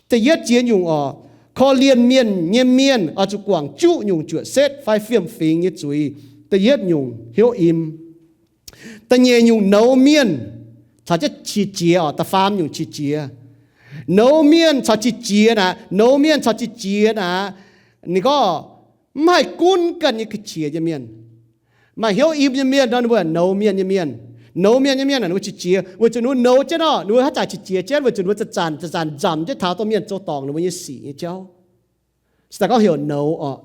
Da'yietv jiex nyungc oc, korv-lienh mienh nyei mienh oix zuqc guangc juqv nyungc juoqc setv fai fiem-fingx nyei zuiz. Da'yietv nyungc hnyouv im. Da'nyeic nyungc nouz mienh caux jienv qiex jiez oc. Da'faam nyungc qiex jiez. Nouz mienh caux qiex jiez naaic, nouz mienh caux qiex jiez naaic, ninh gorngv mv haih gunv ganh nyei ga'qiex nyei mienh. Maaih hnyouv im nyei mienh nor, ninh mbuo nouz mienh nyei mienh. Nouz mienh nyei mienh aeqv, ninh mbuo qiex jiez weic zuqc ninh mbuo nouz jienv nor, ninh mbuo haaix zanc qiex jiez jienv weic zuqc ninh mbuo zanc-zanc, zanc-zanc nzamc jienv taux dongh mienh zoux dorngc ninh mbuo nyei sic nyei jauv. Se daaih gorngv heuc nouz oc.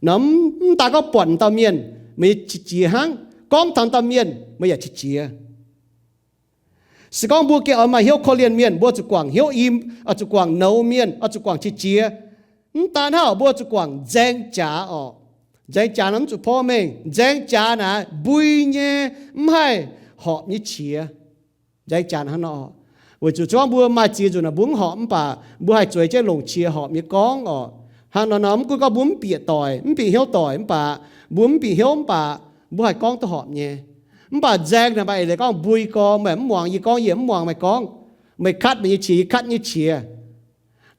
Nor mv daaih gorngv buatc dauh mienh meih qiex jiez hnangv, gorngv taux dauh mienh meih yaac qiex jiez. Se gorngv mbuo gengh oix maaih hnyouv korv-lienh mienh, mbuo zuqc guangc hnyouv im, oix zuqc guangc nouz mienh, oix zuqc guangc qiex jiez. Mv daan hnangv, mbuo zuqc guangc nzaeng jaax oc. Nzaeng jaax nor mv zuqc porv mengh. Nzaeng jaax naaic mbui nyei, mv haih horpc nyei qiex. Nzaeng jaax hnangv nor, weic zuqc gorngv mbuo maaih ziex nzunc naaic mbuo mv horpc mv baac mbuo haih zueiz jienv longc qiex horpc nyei gorngv oc. Hnangv nor nor mv gunv gorngv mbuo mv bieqc doic, mv bieqc hnyouv doic mv baac, mbuo mv bieqc hnyouv mv baac, mbuo haih gorngv duqv horpc nyei. Mv baac nzaeng naaic maaih eix leiz gorngv mbui gorx, meih mv muangx yie gorngv, yie mv muangx meih gorngv. Meih katv meih nyei qiex, yie katv nyei qiex.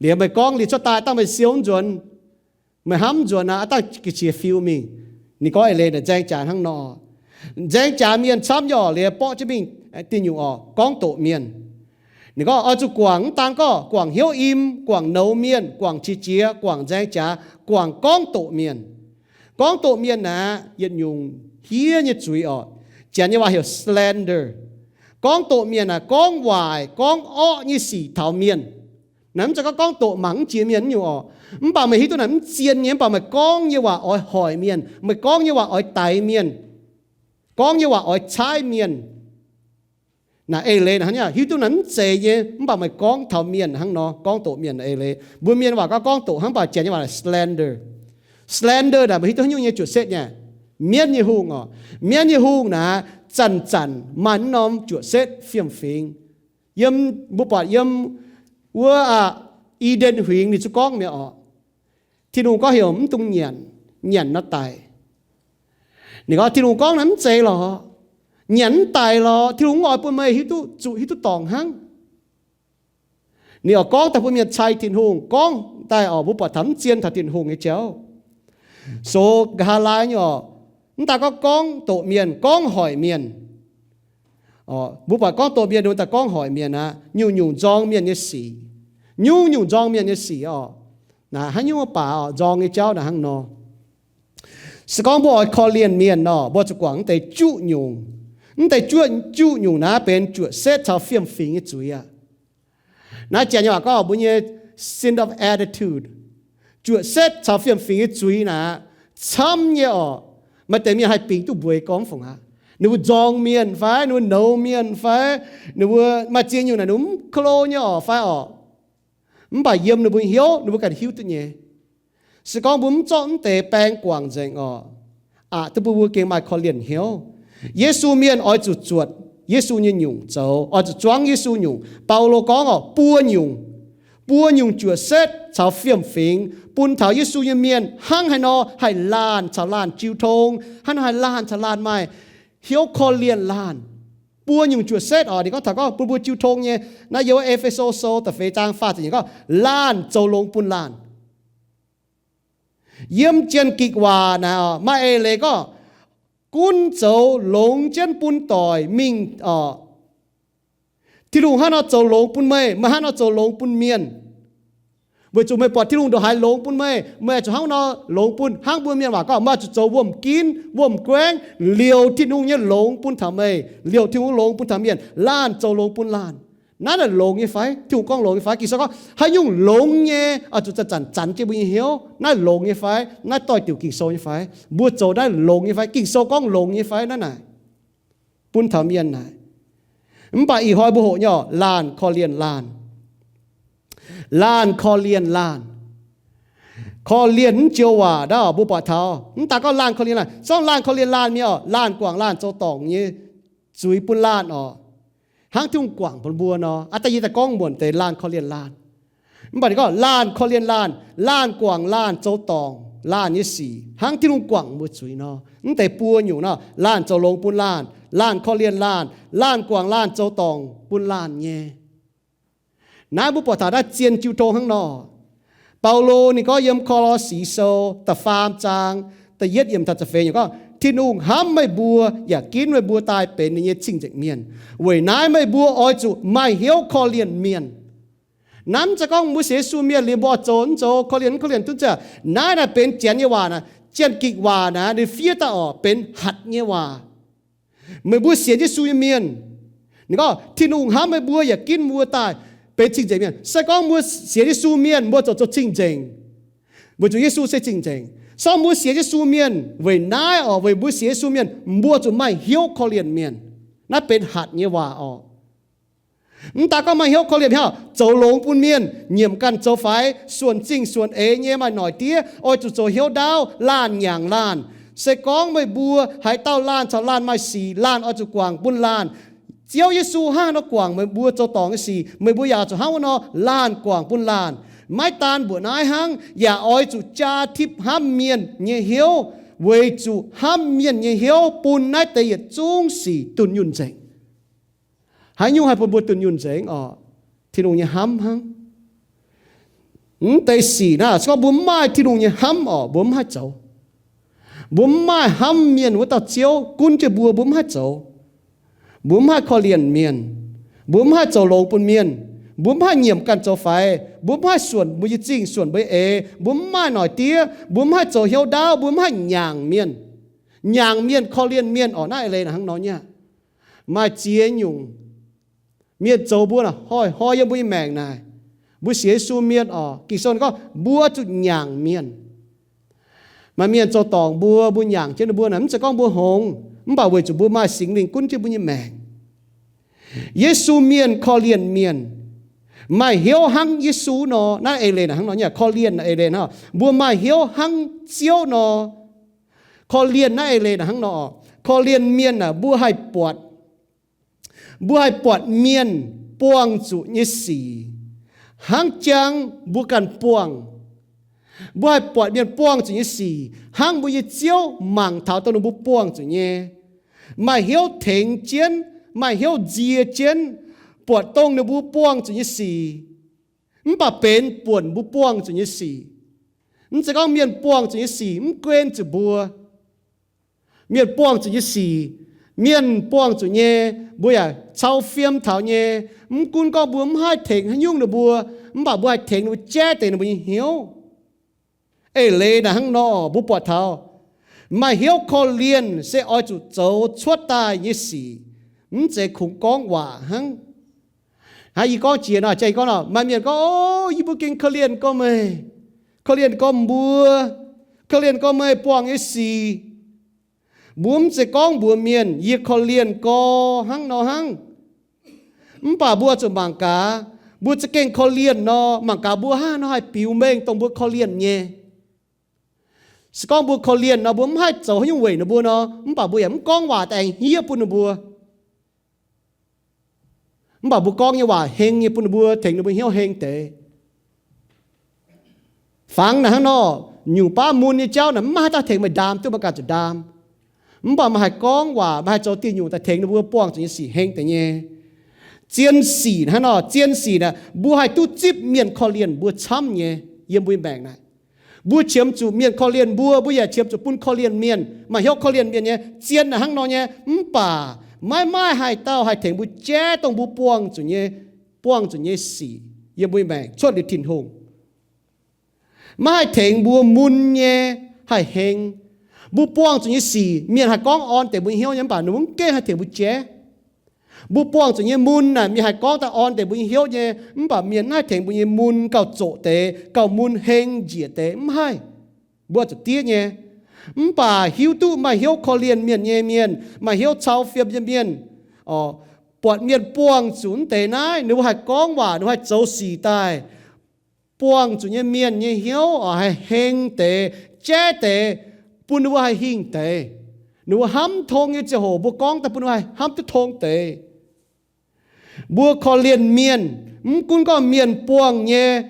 Liuz meih gorngv liuz cuotv daaih dangh meih siou mv nzuonx, meih hnamv nzuonx aqv, dangh ga'qiex fiu mingh. Ninh gorngv eix leiz naaic nzaeng jaax hnangv nor. Nzaeng jaax mienh camv nyei oc, liuz borqv jienv mingh diuh nyungc oc, gorngv doqc mienh. Ninh gorngv oix zuqc guangc, mv daan gorngv guangc hnyouv im, guangc nouz mienh, guangc qiex jiez, guangc nzaeng jaax, guangc gorngv doqc mienh. Gorngv doqc mienh naaic yietc nyungc hiev nyei zuiz oc. Janx nyei waac heuc slander. Gorngv doqc mienh naaic gorngv waaic, gorngv orqv nyei sic taux mienh. Naaiv mv zeiz gorngv gorngv doqc mangc mv jiex mienh nyungc oc. Mv baac meih hiuv duqv naaic mv zien nyei, mv baac meih gorngv nyei waac oix hoic mienh, meih gorngv nyei waac oix daix mienh, gorngv nyei waac oix caaiv mienh. Naaic eix leiz naaic hnangv, hiuv duqv naaic mv zeiz nyei, mv baac meih gorngv taux mienh hnangv nor, gorngv doqc mienh eix leiz. Mbuo mienh waac gorngv gorngv doqc hnangv, mv baac janx nyei waac slander. Slander naaic meih hiuv duqv haaix nyungc nyei juoqc setv nyei? Mienv nyei hungh oc. Mienv nyei hungh naaic zanc-zanc maaih norm juoqc setv fiem-fingx. Yiem, mbuo buatc yiem wuov aqv, I^nden Huingx ninh zuqc gorngv mi'aqv oc. Tin-Hungh gorngv heuc mv dungx nyanc, nyanc nor daic. Ninh gorngv, Tin-Hungh gorngv naaiv mv zeiz lorqc. Nyanc mv daic lorqc. Tin-Hungh mv oix bun meih hiuv duqv zuqc, hiuv duqv dorngc hnangv. Ninh oix gorngv daaih bun mienh cai Tin-Hungh, gorngv daaih oc, mbuo buatc taux mv zien taux Tin-Hungh nyei jauv. So nqa'haav laai nyei oc, mv daan gorngv gorngv doqc mienh, gorngv hoic mienh. Mbuo buatc gorngv doqc mienh, mbuo daaih gorngv hoic mienh aqv, nyungc-nyungc nzorng mienh nyei sic. Nyungc-nyungc nzorng mienh nyei sic oc. Naaiv haaix nyungc baac oc, nzorng nyei jauv naaiv hnangv nor. Se gorngv mbuo oix korv-lienh mienh nor, mbuo zuqc guangc mv deix juqv nyungc. Mv deix juqv, juqv nyungc naaiv benx juoqc setv caux fiem-fingx nyei zuiz aqv. Naaiv janx nyei waac gorngv mbuo nyei sin of attitude. Juoqc setv caux fiem-fingx nyei zuiz naaic, camv nyei oc. Maaih deix mienh haih bingx duqv mbuox gorngv fungc aqv. Ninh mbuo nzorng mienh fai, ninh mbuo nouz mienh fai, ninh mbuo maaih ziex nyungc naaic ninh mbuo mv klo nyei oc fai oc. Mv baac yiem ninh mbuo hnyouv ninh mbuo ganh hiuv duqv nyei. Se gorngv mbuo mv zorqv mv deix baeng guangc nzengc oc, aqc duqv bun mbuo gengh maaih korv-lienh hnyouv. Yesu mienh oix zuqc zuotc Yesu nyei nyungc zoux, oix zuqc zuangv Yesu nyungc. Baulo gorngv oc, buo nyungc, buo nyungc juoqc setv caux fiem-fingx bun taux Yesu nyei mienh hnangv haaix nor haih laanh caux laanh jiu tong, hnangv haaix nor haih laanh caux laanh maaih hnyouv korv-lienh laanh. Buo nyungc juoqc setv oc, ninh gorngv taux gorngv bun mbuo jiu tong nyei. Naaiv yiem E^fe^so Sou da'feix zaang faah ziepc nyeic gorngv, laanh zoux longx bun laanh. Yiem Janx-Gikc waac naaic oc, maaih eix leiz gorngv, gunv zoux longx jienv bun doic mingh oc. Tin-Hungh hnangv nor zoux longx bun meih, meih hnangv nor zoux longx bun mienh. Weic zuqc meih buatc Tin-Hungh ndongc haaix longx bun meih, meih zuqc hnangv nor longx bun. Hnangv mbuo mienh waac gorngv, meih zuqc zoux wuom-ginv, wuom-guaengv, liouc Tin-Hungh nyei longx bun taux meih, liouc Tin-Hungh longx bun taux mienh. Laanh zoux longx bun laanh. Naaiv naaic longx nyei fai? Tin-Hungh gorngv longx nyei fai? Ging-Sou gorngv haaix nyungc longx nyei oix zuqc zanc-zanc zanx jienv mbuo nyei hnyouv. Naaiv longx nyei fai? Naaiv doix-diuc Ging-Sou nyei fai? Mbuo zoux naaiv longx nyei fai? Ging-Sou gorngv longx nyei fai? Naaiv naaic bun taux mienh naaic. Mv baac ih hnoi mbuo hoqc nyei oc, laanh korv-lienh laanh. Laanh korv-lienh laanh. Korv-lienh mv joux waac ndaauv mbuo buatc taux, mv daaih gorngv laanh korv-lienh laanh, zorngv laanh korv-lienh laanh mienh oc, laanh guangc laanh zoux dorngc nyei zuiz bun laanh oc. Hnangv Tin-Hungh guangc bun mbuo nor. Aa, da'yietv daaih gorngv muonc deix laanh korv-lienh laanh. Mv baac ninh gorngv laanh korv-lienh laanh, laanh guangc laanh zoux dorngc laanh nyei sic, hnangv Tin-Hungh guangc mbuo zuiz nor. Mv deix buo nyungc nor, laanh zoux longx bun laanh, laanh korv-lienh laanh, laanh guangc laanh zoux dorngc bun laanh nyei. Naaiv mbuo buatc taux naaiv zien jiu tong hnangv nor. Baulo ninh gorngv yiem Ko^lo^si Sou da'faam zaang da'yietv yiemc taux da'feix yiemc gorngv, Tin-Hungh hnamv meih mbuo yaac ginv meih mbuo daaih benx ninh nyei cing-nzengc mienh. Weic naaiv meih mbuo oix zuqc maaih hnyouv korv-lienh mienh. Naaiv mv zeiz gorngv mbuo sienx Yesu mienh liuz mbuo oix zoux mv zoux korv-lienh mv korv-lienh duqv nzengc. Naaiv naaic benx Janx nyei waac naaic, Janx-Gikc waac naaic, ninh fiev daaih oc, benx hatc nyei waac. Meih mbuo sienx Yesu nyei mienh, ninh gorngv, Tin-Hungh hnamv meih mbuo yaac ginv mbuo daaih benx cing-nzengc mienh. Se gorngv mbuo sienx Yesu mienh, mbuo ziouc zoux cing-nzengc, weic zuqc Yesu se cing-nzengc. Se gorngv mbuo sienx Yesu mienh, weic naaiv oc, weic mbuo sienx Yesu mienh, mbuo zuqc maaih hnyouv korv-lienh mienh. Naaiv benx hatc nyei waac oc. Mv daaih gorngv maaih hnyouv korv-lienh hnangv, zoux longx bun mienh, nyiemc ganh zoux faix, suonc zingh suonc eix nyei maaih noic diev, oix zuqc zoux hnyouv ndaauv, laanh nyaangc laanh. Se gorngv meih mbuo haaix dauh laanh caux laanh maaih sic, laanh oix zuqc guangc bun laanh. Ziouv Yesu hnangv nor guangc meih mbuo zoux dorngc nyei sic, meih mbuo yaac zuqc hnangv wuov nor laanh guangc bun laanh. Maiv daan mbuoqc naaiv hnangv, yaac oix zuqc jaa tipv hnamv mienh nyei hnyouv, weic zuqc hnamv mienh nyei hnyouv bun naaiv deix yietc zungv sic dunh yunh nzengc. Haaix nyungc haih bun mbuo dunh yunh nzengc oc? Tin-Hungh nyei hnamv hnangv. Mv deix sic naaiv, se gorngv mbuo mv maaih Tin-Hungh nyei hnamv oc, mbuo mv haih zoux. Mbuo mv maaih hnamv mienh wuov dauh Ziouv gunv jienv mbuo, mbuo mv haih zoux. Mbuo mv haih korv-lienh mienh. Mbuo mv haih zoux longx bun mienh. Mbuo mv haih nyiemc ganh zoux faix. Mbuo mv haih suonc mbuo nyei zingh, suonc mbuo nyei eix. Mbuo mv maaih noic diev. Mbuo mv haih zoux hnyouv ndaauv. Mbuo mv haih nyaangc mienh. Nyaangc mienh, korv-lienh mienh oc. Naaiv eix leiz naaic hnangv nor nyei. Maaih ziex nyungc mienh zoux mbuo naaic, hnoi-hnoi yiem mbuo nyei maengc naaic. Mbuo sienx Yesu mienh oc, Ging-Sou gorngv mbuo zuqc nyaangc mienh. Maaih mienh zoux dorngc mbuo, mbuo nyaangc jienv ninh mbuo naaic, mv zeiz gorngv mbuo hngongx, mv baac weic zuqc mbuo maaih Singx Lingh gunv jienv mbuo nyei maengc. Yesu mienh korv-lienh mienh, maaih hnyouv hnangv Yesu nor. Naaiv eix leiz naaic hnangv nor nyei, korv-lienh eix leiz hnangv, mbuo maaih hnyouv hnangv Ziouv nor. Korv-lienh naaiv eix leiz naaic hnangv nor, korv-lienh mienh naaic mbuo haih buatc, mbuo haih buatc mienh buangh zuqc nyei sic hnangv jangv mbuo ganh buangh. Mbuo haih buatc mienh buangh zuqc nyei sic hnangv mbuo nyei Ziouv mangc taux dongh ninh mbuo buangh zuqc nyei, maaih hnyouv tengx jienv, maaih hnyouv nzie jienv, buatc dongh ninh mbuo buangh zuqc nyei sic, mv baac benx buonc mbuo buangh zuqc nyei sic. Mv zeiz gorngv mienh buangh zuqc nyei sic mv guen zuqc mbuo. Mienh buangh zuqc nyei sic, mienh buangh zuqc nyei, mbuo yaac cau fiem taux nyei. Mv gunv gorngv mbuo mv haih tengx haaix nyungc ninh mbuo, mv baac mbuo haih tengx ninh mbuo jaiv deix ninh mbuo nyei hnyouv. Eix leiz naaic hnangv nor, mbuo buatc taux maaih hnyouv korv-lienh se oix zuqc zoux cuotv daaih nyei sic, mv zeiz kungx gorngv waac hnangv. Hnangv yie gorngv jiex nor, jang yie gorngv nor, maaih mienh gorngv, O, yie mbuo gengh korv-lienh gorngv meih, korv-lienh gorngv mbuo, korv-lienh gorngv meih buangh nyei sic. Mbuo mv zeiz gorngv mbuox mienh yie korv-lienh gorx hnangv nor hnangv. Mv baac mbuo zuqc mangc gaax, mbuo za'gengh korv-lienh nor, mangc gaax mbuo hnangv haaix nor haih biux mengh dongh mbuo korv-lienh nyei. Se gorngv mbuo korv-lienh nor, mbuo mv haih zoux haaix nyungc weic ninh mbuo nor, mv baac mbuo yaac mv gorngv waac daaih aengx hniev bun ninh mbuo. Mv baac mbuo gorngv nyei waac heng nyei bun ninh mbuo, tengx ninh mbuo hnyouv heng deix. Fangx naaic hnangv nor, nyungc baav mun nyei jauv naaic mv maaih haaix dauh tengx meih ndaam duqv, meih ganh zuqc ndaam. Mv baac meih haih gorngv waac, meih haih zoux dieh nyungc daaih tengx ninh mbuo buangh zuqc nyei sic heng deix nyei. Zien sic hnangv nor, zien sic naaic mbuo haih duqv zipv mienh korv-lienh mbuo camv nyei yiem mbuo nyei maengc naaic. Mbuo qiemx zuqc mienh korv-lienh mbuo, mbuo yaac qiemx zuqc bun korv-lienh mienh. Maaih hnyouv korv-lienh mienh nyei, zien naaic hnangv nor nyei, mv baac maiv maaih haaix dauh haih tengx mbuo jaiv dongh mbuo buangh zuqc nyei, buangh zuqc nyei sic yiem mbuo nyei maengc cuotv liuz Tin-Hungh. Maiv haih tengx mbuo mun nyei haih heng. Mbuo buangh zuqc nyei sic, mienh haih gorngv orn deix mbuo nyei hnyouv nyei, mv baac ninh mbuo mv gengh haih tengx mbuo jaiv. Mbuo buangh zuqc nyei mun naaic, mienh haih gorngv daaih orn deix mbuo nyei hnyouv nyei, mv baac mienh mv haih tengx mbuo nyei mun gauh zoqc deix, gauh mun heng njiec deix, mv haih. Mbuo zuqc diev nyei. Mv baac hiuv duqv maaih hnyouv korv-lienh mienh nyei mienh, maaih hnyouv cau fiem nyei mienh, buatc mienh buangh zuqc deix naaiv, ninh mbuo haih gorngv waac, ninh mbuo haih zoux sic daaih. Buangh zuqc nyei mienh nyei hnyouv oc haih heng deix, jaiv deix, bun ninh mbuo haih hingh deix. Ninh mbuo hnamv tong nyei ziangh hoc mbuo gorngv daaih bun ninh mbuo haih hnamv duqv tong deix. Mbuo korv-lienh mienh, mv gunv gorngv mienh buangh nyei,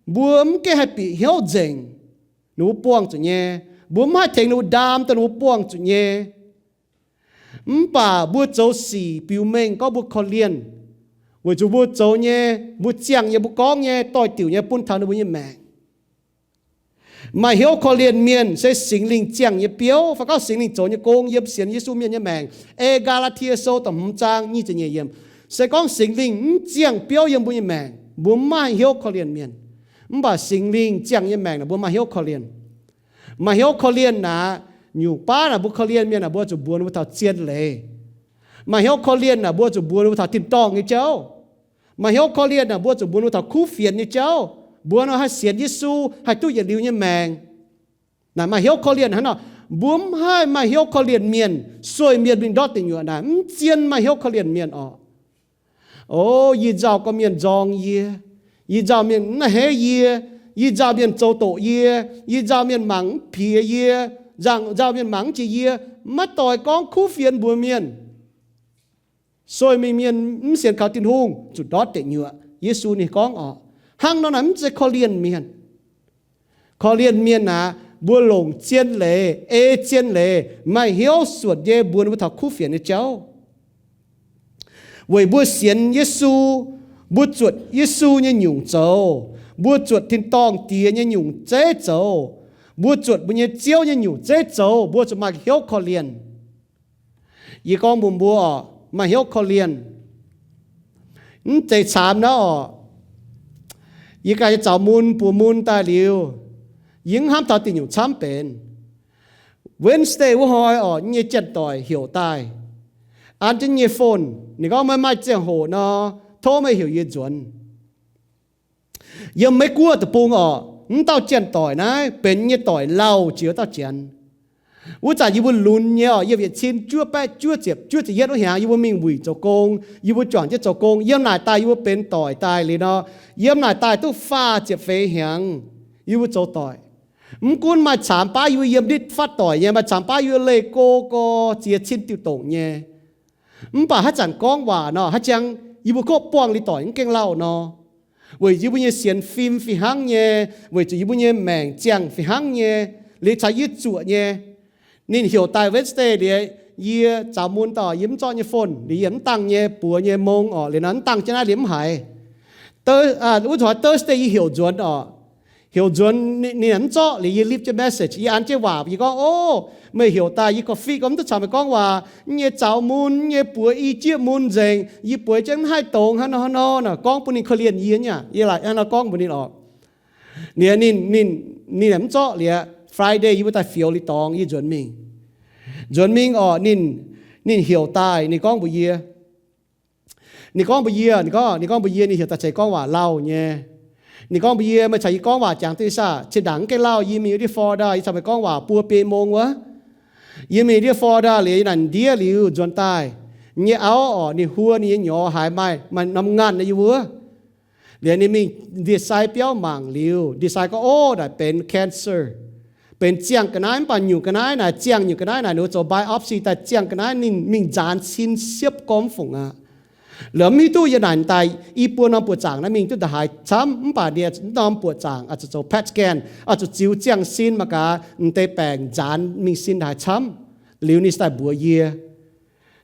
mbuo mv gengh haih bieqc hnyouv nzengc. Ninh mbuo buangh zuqc nyei, mbuo mv haih tengx ninh mbuo ndaam dongh ninh mbuo buangh zuqc nyei. Mv baac mbuo zoux sic biux mengh gorngv mbuo korv-lienh, weic zuqc mbuo zoux nyei, mbuo ziangh nyei, mbuo gorngv nyei doix-diuc nyei bun taux ninh mbuo nyei maengc. Maaih hnyouv korv-lienh mienh se Singx Lingh ziangh nyei biouv, fai gorngv Singx Lingh zoux nyei gong yiem sienx Yesu mienh nyei maengc. Ei Gaa^laa^tie Sou da'hmz zaang nyic ziepc nyeic yiemc. Se gorngv Singx Lingh mv ziangh biouv yiem mbuo nyei maengc, mbuo mv maaih hnyouv korv-lienh mienh. Mv baac Singx Lingh ziangh nyei maengc naaic, mbuo maaih hnyouv korv-lienh. Maaih hnyouv korv-lienh naaic, nyungc baav naaic mbuo korv-lienh mienh naaic, mbuo zuqc mbuox ninh mbuo taux zien leiz. Maaih hnyouv korv-lienh naaic, mbuo zuqc mbuox ninh mbuo taux tin-dorngh nyei jauv. Maaih hnyouv korv-lienh naaic, mbuo zuqc mbuox ninh mbuo taux kuv fienx nyei jauv, mbuox ninh haih sienx Yesu, haih duqv yietc liuz nyei maengc. Naaic maaih hnyouv korv-lienh hnangv nor. Mbuo mv haih maaih hnyouv korv-lienh mienh, sueih mienh mingh ndortv deic nyuoqc naaic, mv zien maaih hnyouv korv-lienh mienh oc. O, yie nzauh gorqv-mienh nzorng yie, yie nzauh mienh mv a'hneiv yie, yie nzauh mienh zoux doqc yie, yie nzauh mienh mangc mv piex yie, nzauh mienh mangc mv jiex yie, maiv doix gorngv kuv fienx mbuox mienh. Sueih mingh mienh mv sienx kaux Tin-Hungh zuqc ndortv deic nyuoqc. Yesu ninh gorngv oc, hnangv nor naaic mv zeiz korv-lienh mienh. Korv-lienh mienh aeqv, mbuo longc zien leiz, ei zien leiz, maaih hnyouv suonc nyei mbuox ninh mbuo taux kuv fienx nyei jauv. Weic mbuo sienx Yesu, mbuo zuotc Yesu nyei nyungc zoux, mbuo zuotc tin-dorngh Diex nyei nyungc zeiv zoux, mbuo zuotc mbuo nyei Ziouv nyei nyungc zeiv zoux, mbuo zuqc maaih hnyouv korv-lienh. Yie gorngv mbuox mbuo oc, maaih hnyouv korv-lienh mv zeiz caamx nor oc. Yie ganh nyei zaux mun buoz mun daaih liuz, yie mv hnamv taux diuc nyungc camv benx. Wednesday wuov hnoi oc, yie nyei janx-doic heuc daaih, an jienv yie nyei phone. Ninh gorngv, meih maaih ziangh hoc nor, tov meih heuc yie nzuonx. Yiem Meiv Guoqv deic-bung oc, mv dauh janx-doic naaiv benx yie nyei doic lauh jiex wuov dauh janx. Wuov zanc yie mbuo lunx nyei oc, yiem yietc cin juov baeqv juov ziepc, juov ziepc yietv wuov hnyangx, yie mbuo mingh wuic zoux gong, yie mbuo juangc jienv zoux gong. Yiem naaic daaih yie mbuo benx doic daaih liuz nor, yiem naaic daaih duqv faah ziepc feix hnyangx yie mbuo zoux doic. Mv gunv maaih caamx baav yie mbuo yiem nditv fatv doic nyei, maaih caamx baav yie mbuo leih go gorx ziex cin diuh dongc nyei. Mv baac haaix zanc gorngv waac nor, haaix jangx yie mbuo kov buangh liuz doic mv gaengh lauh nor, weic yie mbuo nyei sienx fim fih hnangv nyei, weic zuqc yie mbuo nyei maengc ziangh fih hnangv nyei, liuz caux yie zuoqc nyei. Ninh heuc daaih Wednesday liuz, yie zaux mun daaih, yie mv zorqv nyei phone liuz, yie mv dangh nyei buoz nyei mong oc, liuz nor mv dangh jienv naaiv liuz mv haiz. Wuov zanc Thursday yie heuc nzuonx oc. Heuc nzuonx ninh mv zorqv liuz, yie leave jienv message, yie an jienv waac, yie gorngv, o, meih heuc daaih yie korv-fiqv gorngv mv duqv caux meih gorngv waac, yie nyei zaux mun, yie nyei buoz i jieqv mun nzengc, yie bueix jienv mv haih dongz, hnangv nor hnangv nor, gorngv bun ninh korv-lienh yie nyei. Yie laaic hnangv nor gorngv mbuox ninh oc. Liuz ninh, ninh mv zorqv liuz, Friday yie mbuo daaih fioux li dorngx yie nzuonx mingh. Nzuonx mingh oc, ninh, ninh heuc daaih, ninh gorngv mbuox yie, ninh gorngv mbuox yie, ninh gorngv, ninh gorngv mbuox yie, ninh heuc daaih ceix gorngv waac lauh nyei. Ninh gorngv mbuox yie, meih caux yie gorngv waac jangx duqv saah? Cin-ndaangc mv gaengh lauh, yie mingh ndiev Florida, yie caux meih gorngv waac buo biei mong wuov. Yie mingh ndiev Florida liuz, yie naaic ndiev liuz nzuonx daaih, yie nyei auv oc, ninh huo ninh nyei nyorx haiz maaih, maaih norm nganh yie wuov. Liuz ninh mingh ndie-sai biauv mangc liuz, ndie-sai gorngv, o, naaic benx cancer, benx ziangh ga'naaiv, mv baac nyungc ga'naaiv naaic, ziangh nyungc ga'naaiv naaic, ninh mbuo zoux biopsy daaih ziangh ga'naaiv, ninh mingh nzaanx cin siepv gormx fungc aqv. Lorqc, mv hiuv duqv yie naaic daaih i buo norm buoqc zaangc naaiv mingh duqv ndaaih haaix camv, mv baac ndie norm buoqc zaangc oix zuqc zoux PET scan, oix zuqc ziux ziangh sin mangc gaax m'deix baengc nzaanx mingh sin ndaaih haaix camv. Liuz ninh daaih mbuox yie,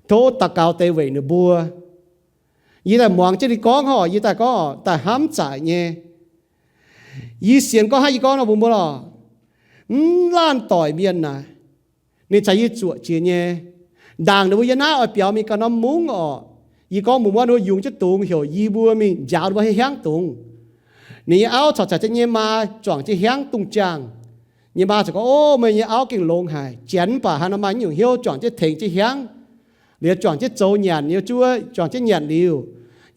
tov daux gaux deix weic ninh mbuo. Yie daaih muangx jienv ninh gorngv oc, yie daaih gorngv, daaih hnamv zaic nyei. Yie sienx gorngv hnangv yie gorngv nor mbuox mbuo lorqc. Mv laanh doic mienh naaic, ninh caux yie zuoqc jiex nyei. Ndaangc ninh mbuo yiem naaiv oix biaux mingh ganh norm mungv orqc. Yie gorngv mbuox mbuo, ninh mbuo yungz jienv dungz heuc yie mbuo mingh njaaux ninh mbuo nyei hiaangv dungz. Ninh nyei auv corc caux jienv nyei maa juangc jienv hiaangv dungz jaangh. Nyei maa ziouc gorngv, Ov, meih nyei auv gengh longx haic. Janx mv baac haaix nor maaih nyungc hnyouv juangc jienv tengx jienv hiaangv, liuz juangc jienv zoux nyanc, liuz juov juangc jienv nyanc liuz,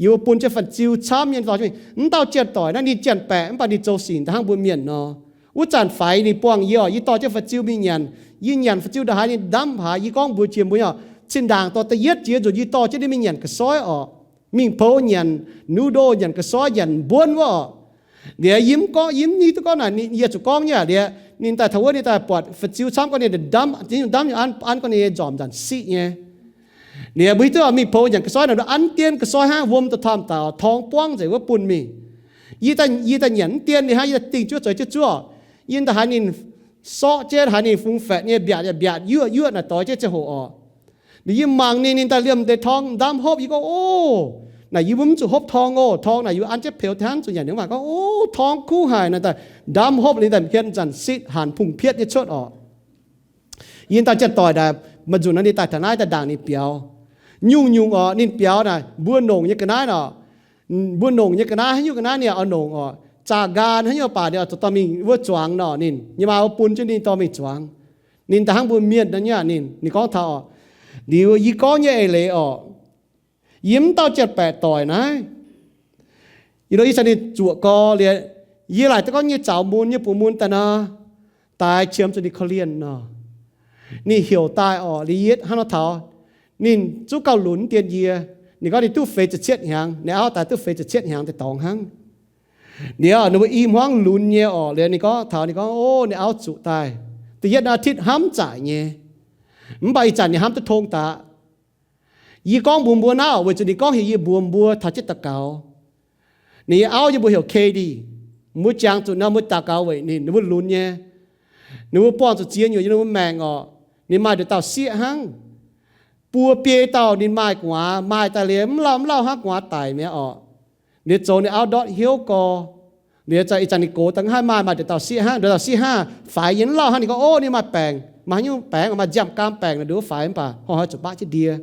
yie mbuo bun jienv fan-ziu camv nyei dorh jienv. Mv dauh janx-doic naaiv ninh janx-baeqc mv baac ninh zoux sic da'hnangv mbuo mienh nor. Wuov zanc faix ninh buangh yie orqc, yie dorh jienv fan-ziu mingh nyanc. Yie nyanc fan-ziu ndongc haaix ninh ndamv haaix, yie gorngv mbuox jiex mbuo orqc, zinh ndaangc dorh da'yietv jiex nzunc yie dorh jienv ninh mingh nyanc ga'soiv orqc. Mingh pou nyanc noodle, nyanc ga'soiv, nyanc mbuonv wuov orqc. Liuz yie mv gorngv, yie mv hiuv duqv gorngv naaic, yie zuqc gorngv nyei aqv. Liuz ninh daaih taux wuov, ninh daaih buatc fan-ziu camv gorngv ninh ndamv, ninh ndamv nyei an, an gorngv ninh nzormc nzanc siqv nyei. Liuz mbuo hiuv duqv mingh pou nyanc ga'soiv naaic, an dien ga'soiv hnangv, wuom da'tomh daux, torngx buangv nzengc wuov bun mingh. Yie daaih, yie daaih nyanc mv dien ninh hnangv, yie daaih dingh juov zueiz juov zuov. Yie daaih haiz ninh sorqv jienv, haiz ninh fungx faetc nyei mbiaatc yaac mbiaatc yuoqv yuoqv naaic doix jienv ziangh hoc orqc. Liuz yie mangc ninh, ninh daaih liemh deix torngx ndamv hopv. Yie gorngv, Ov, naaic yie mbuo mv zuqc hopv torngx oc. Torngx naaic yie mbuo an jienv peux hnangv zuqc nyanc. Ninh mangc gorngv, Ov, torngx kuv haic. Naaic daaih ndamv hopv, ninh daaih hietv nzanc siqv, hanc pungh pietv nyei cuotv orqc. Yie daaih janx-doic naaic, maaih nzunc naaiv ninh daaih taux naaiv daaih ndaangc ninh biaux. Nyungc-nyungc orqc, ninh biaux naaic mbuo nongc nyei ga'naaiv nor. Mbuo nongc nyei ga'naaiv, haaix nyungc ga'naaiv ninh oix nongc orqc. Zaah nqaan haaix nyungc baac ninh oix zuqc dorh mingh wuov zuangx nor. Ninh nyei maa wuov bun jienv ninh dorh mingh zuangx. Ninh da'hnangv mbuo mienh nor nyei aqv. Ninh, ninh gorngv taux orqc, liuz yie gorngv nyei eix leiz orqc, yie mv dauh janx-baeqc doic naaiv. Yie nor yie caux ninh zuoqc gorx liuz, yie laaic duqv gorngv nyei zaux mun nyei bungx mun daaih nor, daix qiemx zuqc ninh korv-lienh nor. Ninh heuc daaih orqc, liuz yie hnangv nor taux, ninh zuqc gauh lunx dien yie. Ninh gorngv ninh duqv feix ziepc cietv hnyangx, ninh auv daaih duqv feix ziepc cietv hnyangx deix dorngx hnangv. Liuz ninh mbuo i hmuangv lunx nyei orqc, liuz ninh gorngv taux, ninh gorngv, Ov, ninh auv zuqc daaih da'yietv naaiv อาทิตย์ hnamv zaaic nyei. Mv baac ih zanc ninh hnamv duqv tong daqc. Yie gorngv mbuox mbuo naaiv orqc, weic zuqc ninh gorngv heuc yie mbuox mbuo taux jienv daux gaux. Ninh nyei auv yie mbuox heuc Katie. Mbuo jangx zuqc nor mbuo daux gaux weic ninh, ninh mbuo lunx nyei. Ninh mbuo buangh zuqc ziex nyungc yiem ninh mbuo maengc orqc. Ninh maaih nduqc dauh sieqv hnangv. Buo biei dauh ninh maaih gu'nguaaz, maaih daaih liuz mv lauh mv lauh hnangv gu'nguaaz daic mi'aqv orqc. Liuz zoux ninh auv ndortv hnyouv gorx. Liuz ih zanc ninh gox daaih mv haih maaih, maaih nduqc dauh sieqv hnangv. Nduqc dauh sieqv hnangv, faix yie mv lauh hnangv. Ninh gorngv, Ov, ninh maaih baengc, maaih haaix nyungc baengc, maaih nziaamv-gaam baengc nor, nduqc wuov faix mv baac horngh haaix zuqc baqv jienv ndie.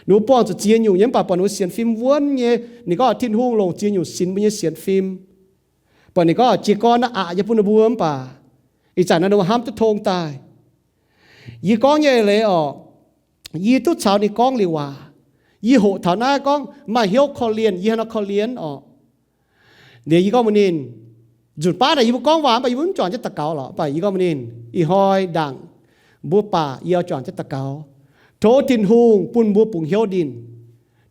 Ninh mbuo buangh zuqc ziex nyungc nyei mv baac buatc ninh mbuo sienx fim wuonv nyei. Ninh gorngv Tin-Hungh longc ziex nyungc sinx mbuo nyei sienx fim. Buatc ninh gorngv jiez gorn naaiv aqc nyei bun ninh mbuo mv baac ih zanc naaiv ninh mbuo hnamv duqv tong daaih. Yie gorngv nyei eix leiz orqc, yie duqv caux ninh gorngv liuz waac. Yie hoqc taux naaiv gorngv maaih hnyouv korv-lienh, yie hnangv nor korv-lienh orqc. Liuz yie gorngv mbuox ninh, nzunc baav naaic yie mbuo gorngv waac mv baac yie mbuo mv juangc jienv daux gaux lorqc. Mv baac yie gorngv mbuox ninh, ih hnoi ndaangc mbuo baac yie oix juangc jienv daux gaux. Tov Tin-Hungh bun mbuo bungx hnyouv ninh.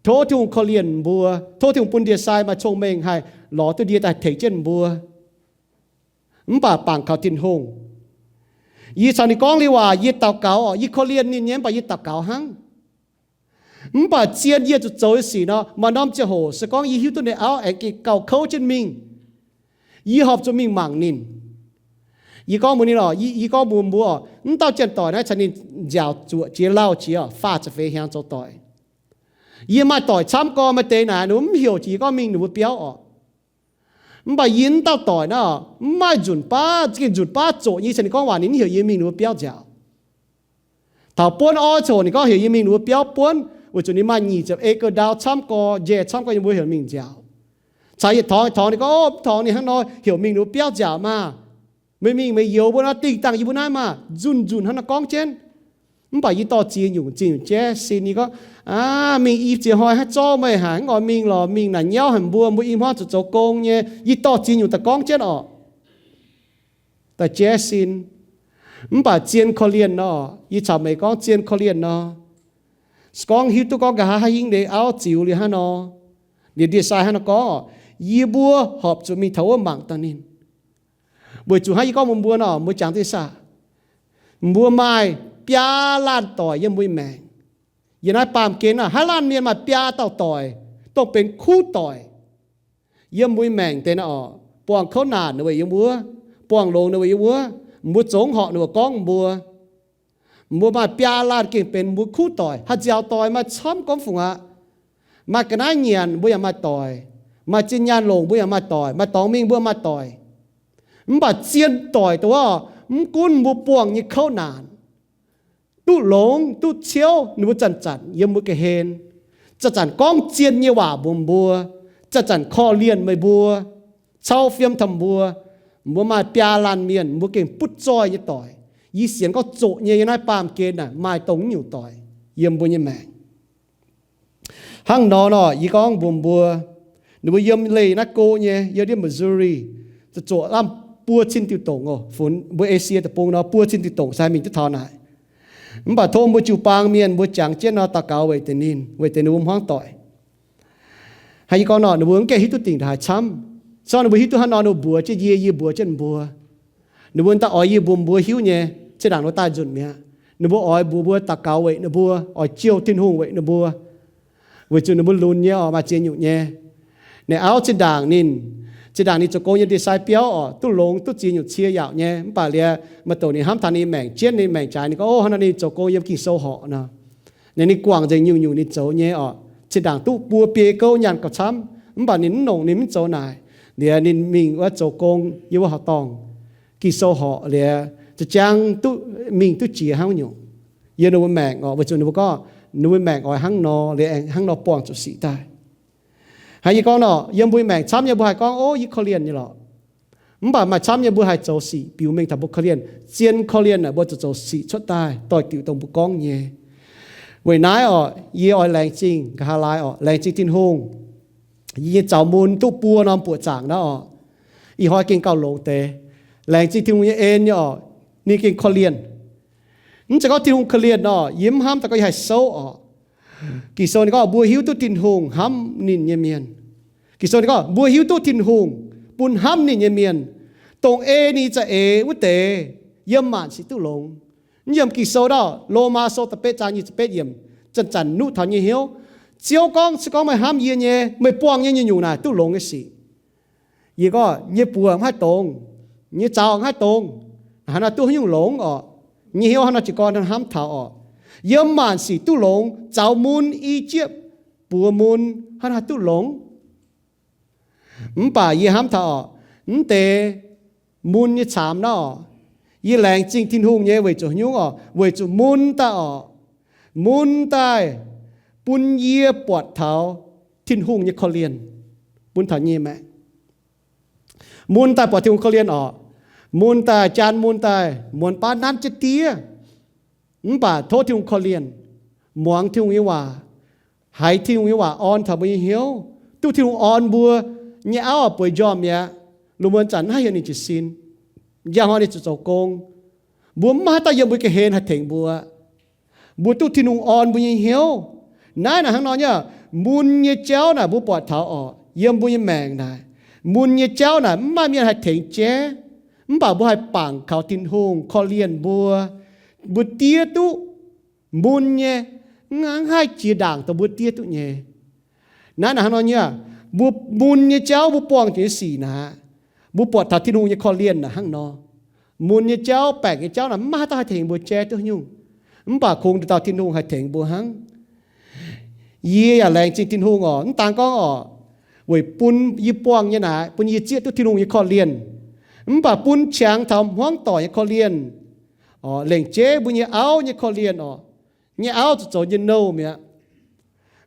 Tov Tin-Hungh korv-lienh mbuo. Tov Tin-Hungh bun ndie sai maaih cong-mengh haih lorz duqv ndie daaih tengx jienv mbuo. Mv baac bangc kaux Tin-Hungh. Yie caux ninh gorngv liuz waac, yie daux gaux orqc, yie korv-lienh ninh nyei mv baac yie daux gaux hnangv. Mv baac zien yie zuqc zoux nyei sic nor, maaih norm ziangh hoc se gorngv yie hiuv duqv ninh auv aengx gengh gauh kouv jienv mingh, yie horpc zuqc mingh mangc ninh. Yie gorngv mbuox ninh orqc, yie, yie gorngv mbuox mbuo orqc, mv dauh janx-doic naaiv caux ninh nziaauc zuoqc jiex lauh jiex orqc, faah ziepc feix hnyangx zoux doic. Yie maaih doic camv gorx maaih deix naaic, ninh mbuo mv heuc jiex yie gorngv mingh ninh mbuo biauv orqc. Mv baac yie mv dauh doic naaiv orqc, mv maaih nzunc baav, za'gengh nzunc baav zoqc nyei caux ninh gorngv waac, ninh mv heuc yie mingh ninh mbuo biauv nziaauc. Taux buonv orv ziouc ninh gorngv heuc yie mingh ninh mbuo biauv buonv, weic zuqc ninh maaih nyic ziepc acre ndau camv gorx, njaih camv gorx, yie mbuo heuc mingh nziaauc. Caux yietc torngx, yietc torngx ninh gorngv, Ov, mv torngx ninh hnangv nor heuc mingh ninh mbuo biauv nziaauc maah! Meih mingh meih youz mbuo nor dingh dangh yie mbuo naaiv maah! Nzunc nzunc hnangv nor gorngv jienv. Mv baac yie dorh ziex nyungc, ziex nyungc jaiv sin, yie gorngv, Aav, mingh i ziex hnoi haaix zorqv meih haic, mv oix mingh lorqc, mingh naaic nyauv haic, mbuo, mbuo i hmuangv zuqc zoux gong nyei. Yie dorh ziex nyungc daaih gorngv jienv orqc, daaih jaiv sin. Mv baac zien korv-lienh nor, yie caux meih gorngv zien korv-lienh nor, se gorngv hiuv duqv gorngv nqa'haav haaix hingv ndeic auv ziux liuz hnangv nor, liuz ndie-sai hnangv nor gorngv orqc, yie mbuo horpc zuqc mingh taux wuov mangc daaih ninh. Weic zuqc hnangv yie gorngv mbuox mbuo nor, mbuo jangx deix saah, mbuo maaih biaa laanh doic yiem mbuo nyei maengc. Yiem naaiv baamh gen naaiv, haaix laanh mienh maaih biaa dauh doic, dongh benx kuv doic yiem mbuo nyei maengc deix naaiv orqc, buangh kouv naanc ninh weic yiem wuov, buangh longx ninh weic yiem wuov, mbuo zoux horpc ninh weic gorngv mbuo. Mbuo maaih biaa laanh gengh benx mbuo kuv doic, haaix nziaaux doic maaih camv gormx fungc aqv. Maaih ga'naaiv nyanc mbuo yaac maaih doic, maaih zinh nyaanh longc mbuo yaac maaih doic, maaih dorngx mingh mbuo maaih doic. Mv baac zien doic dongh wuov, mv gunv mbuo buangh nyei kouv naanc, duqv longx duqv ciouv, ninh mbuo zanc-zanc yiem mbuo ga'hlen, zanc-zanc gorngv zien nyei waac mbuox mbuo, zanc-zanc korv-lienh meih mbuo, cau fiem taux mbuo. Mbuo maaih biaa laanh mienh, mbuo gengh butv zoih nyei doic. Yie sienx gorngv zoqc nyei yiem naaiv baamh gen naaic maaih dongh nyungc doic yiem mbuo nyei maengc. Hnangv nor nor, yie gorngv mbuox mbuo, ninh mbuo yiem leih naaiv go nyei, yiem ndiev Missouri, zoqc lamh buo cin diuh dongc oc. Funx mbuo Esie deic-bung nor, buo cin diuh dongc se haih mingh duqv taux naaic. Mv baac tov mbuo jiu-baang mienh mbuo jangx jienv nor daux gaux weic deix ninh, weic deix ninh mbuo hmuangv doic. Hnangv yie gorngv nor, ninh mbuo mv gaengh hiuv duqv dingc ndongc haaix camv. Corc ninh mbuo hiuv duqv hnangv nor, ninh mbuo mbuox jienv yie, yie mbuox jienv mbuo. Ninh mbuo daaih oix yie mbuox mbuo hiuv nyei, zinh ndaangc ninh mbuo daaih nzunc mi'aqv. Ninh mbuo oix mbuox mbuo daux gaux weic ninh mbuo, oix jouh Tin-Hungh weic ninh mbuo, weic zuqc ninh mbuo lunx nyei oc, maaih ziex nyungc nyei. Ninh auv zinh ndaangc ninh, zinh ndaangc ninh zoux gong yiem ndie-sai biauv oc, duqv longx duqv ziex nyungc cie yaauc nyei. Mv baac liuz maaih dongh ninh hnamv taux ninh maengc jienv, ninh maengc jaaix, ninh gorngv, Ov, hnangv naaiv ninh zoux gong yiem Ging-Sou horqc nor. Ninh, ninh guangc nzengc nyungc-nyungc ninh zoux nyei oc. Zinh ndaangc duqv buo biei gouv nyaanh gauh camv, mv baac ninh mv nongc, ninh mv zoux naaic. Liuz ninh mingh wuov zoux gong yiem wuov horqc dorngh, Ging-Sou horqc liuz, za'jang duqv mingh duqv jiex hnangv nyungc. Yiem ninh mbuo maengc oc, weic zuqc ninh mbuo gorngv ninh mbuo maengc oix hnangv nor, liuz aengx hnangv nor buangh zuqc sic daaih. Hnangv yie gorngv nor, yiem mbuo maengc camv nyei mbuo haih gorngv, Ov, yie korv-lienh nyei lorqc. Mv baac maaih camv nyei mbuo haih zoux sic biux mengh taux mbuo korv-lienh. Zien korv-lienh naaic mbuo zuqc zoux sic cuotv daaih doix-diuc dongh mbuo gorngv nyei. Weic naaiv oc, yie oix laengz zingh, nqa'haav laai oc, laengz zingh Tin-Hungh. Yie nyei zaux mun duqv buo norm buoqc zaangc naaiv oc, ih hnoi gengh gauh longx deix. Laengz zingh Tin-Hungh nyei en nyei oc, ninh gengh korv-lienh. Mv zeiz gorngv Tin-Hungh korv-lienh nor, yie mv hnamv daaih gorngv yie haih souv oc. Ging-Sou ninh gorngv mbuo hiuv duqv Tin-Hungh hnamv ninh nyei mienh. Ging-Sou ninh gorngv mbuo hiuv duqv Tin-Hungh bun hnamv ninh nyei mienh, dongh ei ninh za'eix wuov deix, yiem maanc sic duqv longx. Mv yiem Ging-Sou ndau, Lomaa Sou da'betv zaang nyic ziepc betv yiemc, zanc-zanc nuqv taux nyei hnyouv. Ziouv gorngv, se gorngv meih hnamv yie nyei, meih buangh nyei nyungc-nyungc naaic duqv longx nyei sic. Yie gorngv nyei buoz mv haih dongz, nyei zaux mv haih dongz, haaix nor duqv haaix nyungc longx oc? Nyei hnyouv haaix nor jiez gorn hnamv taux oc? Yiem maanc sic duqv longx, zaux mun, i jieqv, buoz mun, haaix nor haih duqv longx? Mv baac yie hnamv taux oc, mv deix mun nyei caamx naaiv oc, yie laengz zingh Tin-Hungh nyei weic zuqc haaix nyungc oc? Weic zuqc mun daaih oc, mun daaih bun yie buatc taux Tin-Hungh nyei korv-lienh bun taux nyei maengc. Mun daaih buatc Tin-Hungh korv-lienh oc. Mun daaih, jaan mun daaih, muonz baav nanv jienv diev. Mv baac tov Tin-Hungh korv-lienh, muangx Tin-Hungh nyei waac, haiz Tin-Hungh nyei waac orn taux mbuo nyei hnyouv, duqv Tin-Hungh orn mbuo nyei auv bueix njormh mi'aqv. Lungh muonz zanc naaiv heuc ninh jiez sin, njang hnoi ninh zuqc zoux gong. Mbuo mv maaih haaix dauh yiem mbuo ga'hlen haih tengx mbuo. Mbuo duqv Tin-Hungh orn mbuo nyei hnyouv. Naaiv naaic hnangv nor nyei, mun nyei jauv naaic mbuo buatc taux oc, yiem mbuo nyei maengc naaic, mun nyei jauv naaic mv maaih mienh haih tengx jaiv. Mv baac mbuo haih bangc kaux Tin-Hungh korv-lienh mbuo. Mbuo diev duqv mun nyei, mv haih jiex ndaangc dongh mbuo diev duqv nyei. Naaiv naaic hnangv nor nyei, mbuo mun nyei jauv mbuo buangh jiex nyei sic naaic, mbuo buatc taux Tin-Hungh nyei korv-lienh naaic hnangv nor. Mun nyei jauv, baengc nyei jauv naaic mv maaih haaix dauh haih tengx mbuo jaiv duqv nyungc. Mv baac kungx nduqc dauh Tin-Hungh haih tengx mbuo hnangv. Yie yaac laengz zingh Tin-Hungh oc. Mv daan gorngv oc, weic bun yie buangh nyei naaic, bun yie zieqv duqv Tin-Hungh nyei korv-lienh, mv baac bun qangx taux hmuangv doic nyei korv-lienh, lengc jeiv mbuo nyei auv nyei korv-lienh oc. Nyei auv zuqc zoux nyei nouh mi'aqv.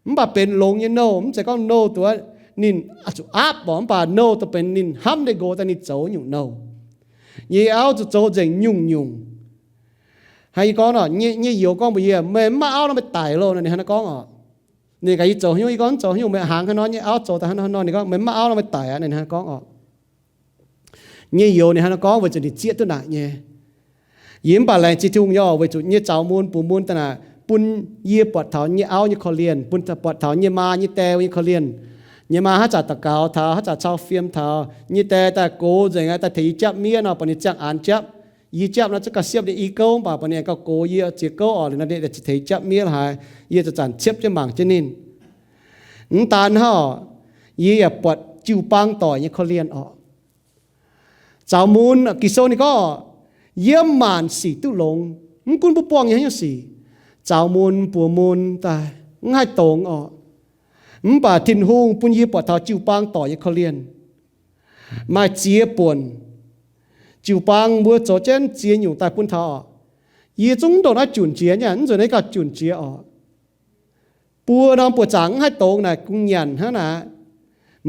Mv baac benx longx nyei nouh, mv zeiz gorngv nouh dongh ninh zuqc aapv oc, mv baac nouh dongh benx ninh hnamv deix nqox daaih ninh zoux nyungc nouh. Nyei auv zuqc zoux nzengc nyungc-nyungc. Hnangv yie gorngv nor, nyei youz gorngv mbuox yie, Meih mv maaih auv nor meih daic loh, ninh hnangv naaiv gorngv oc. Ninh gaax yie zoux haaix nyungc, yie gorngv, Mv zoux haaix nyungc, meih hnaangx haaix nor, nyei auv zoux daaih hnangv naaiv nor. Ninh gorngv, Meih mv maaih auv nor meih daic aqv, ninh hnangv naaiv gorngv oc. Nyei youz ninh hnangv naaiv gorngv weic zuqc ninh zieqv duqv naaic nyei. Yie mv baac laengz zingh Tin-Hungh nyei oc, weic zuqc nyei zaux mun bungx mun daaih naaic bun yie buatc taux nyei auv nyei korv-lienh, bun buatc taux nyei maa nyei die nyei korv-lienh. Nyei maa haaix zanc daux gaux taux, haaix zanc cau fiem taux, nyei die daaih gox nzengc aqv, daaih tengx yie japv miev nor, buatc ninh ziangh aanx japv. Yie japv nor zungv gauh siepv ninh i gouv, mv baac buatc ninh aengx gauh gox yie ziex gouv oc. Liuz nor ninh ziouc tengx yie japv miev haaix, yie zanc-zanc ciepv jienv mangc jienv ninh. Mv daan hnangv oc, yie yaac buatc jiu-baang doic nyei korv-lienh oc. Zaux mun, Ging-Sou ninh gorngv, yiem maanc sic duqv longx, mv gunv mbuo buangh nyei haaix nyungc sic, zaux mun buoz mun daaih mv haih dongz oc. Mv baac Tin-Hungh bun yie buatc taux jiu-baang doic nyei korv-lienh. Maaih ziex buonc, Jiu-baang mbuo zoux jienv ziex nyungc daaih bun taux oc. Yie zungv ndongc naaiv junc jiex nyei, mv nzunc naaiv gauh junc jiex oc. Buo norm buoqc zaangc mv haih dongz naaic, kungx nyanc hnangv naaic.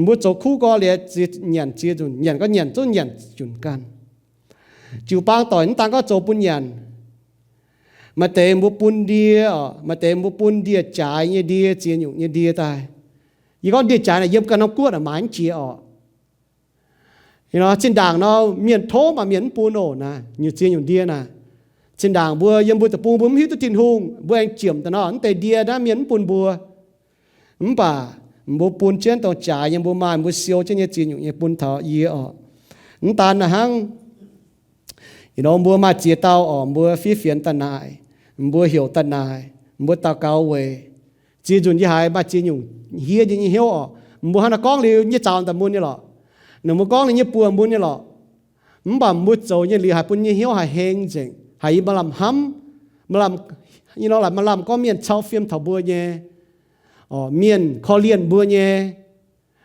Mbuo zoux kuv gorx liuz, nyanc ziex nzunc, nyanc gorx nyanc zungv nyanc junc ganh. Jiu-baang doic mv daan gorngv zoux bun nyanc. Maaih deix mbuo bun ndie oc, maaih deix mbuo bun ndie-jaaix nyei ndie, ziex nyungc nyei ndie daaih. Yie gorngv ndie-jaaix naaic yiem ganh norm guoqv naaic maaiz mv jiex oc. Zinh ndaangc nor mienh tov maaih mienh mv bun oc naaic, nyungc ziex nyungc ndie naaic. Zinh ndaangc mbuo yiem mbuo deic-bung mbuo mv hiuv duqv Tin-Hungh, mbuo aengx jiemc daaih nor, mv deix ndie naaiv mienh mv bun mbuo. Mv baac mbuo bun jienv dongh jaaix nyei mbuo maaih mbuo siou jienv nyei ziex nyungc nyei bun taux yie oc. Mv daan naaiv hnangv, you know, mbuo maaih ziex dauh oc, mbuo fiev fienx daaih naaic, mbuo heuc daaih naaic, mbuo daux gaux weic. Ziex nzunc yie haiz maaih ziex nyungc hiev nyei nyei hnyouv oc. Mbuo hnangv naaiv gorngv liuz nyei zaux daaih mun nyei lorqc. Ninh mbuo gorngv liuz nyei buoz mun nyei lorqc. Mv baac mbuo zoux nyei liuz haiz bun nyei hnyouv haiz heng nzengc, haiz yie maaih lamh hnamv, maaih lamh, you know, maaih lamh gorngv mienh cau fiem taux mbuo nyei, mienh korv-lienh mbuo nyei.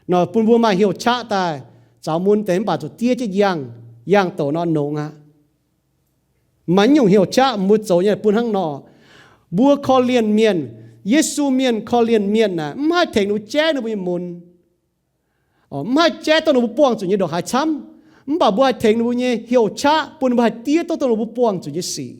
Nor bun mbuo maaih hnyouv qaqv daaih, zaux mun deix mv baac zuqc diev jienv yangh, yangh douc nor nongx aqv. Maaih nyungc hnyouv qaqv mbuo zoux nyei bun hnangv nor. Mbuo korv-lienh mienh, Yesu mienh korv-lienh mienh naaic mv haih tengx ninh mbuo jaiv ninh mbuo nyei mun. Mv haih jaiv dongh ninh mbuo buangh zuqc nyei ndongc haaix camv. Mv baac mbuo haih tengx ninh mbuo nyei hnyouv qaqv bun ninh mbuo haih diev duqv dongh ninh mbuo buangh zuqc nyei sic.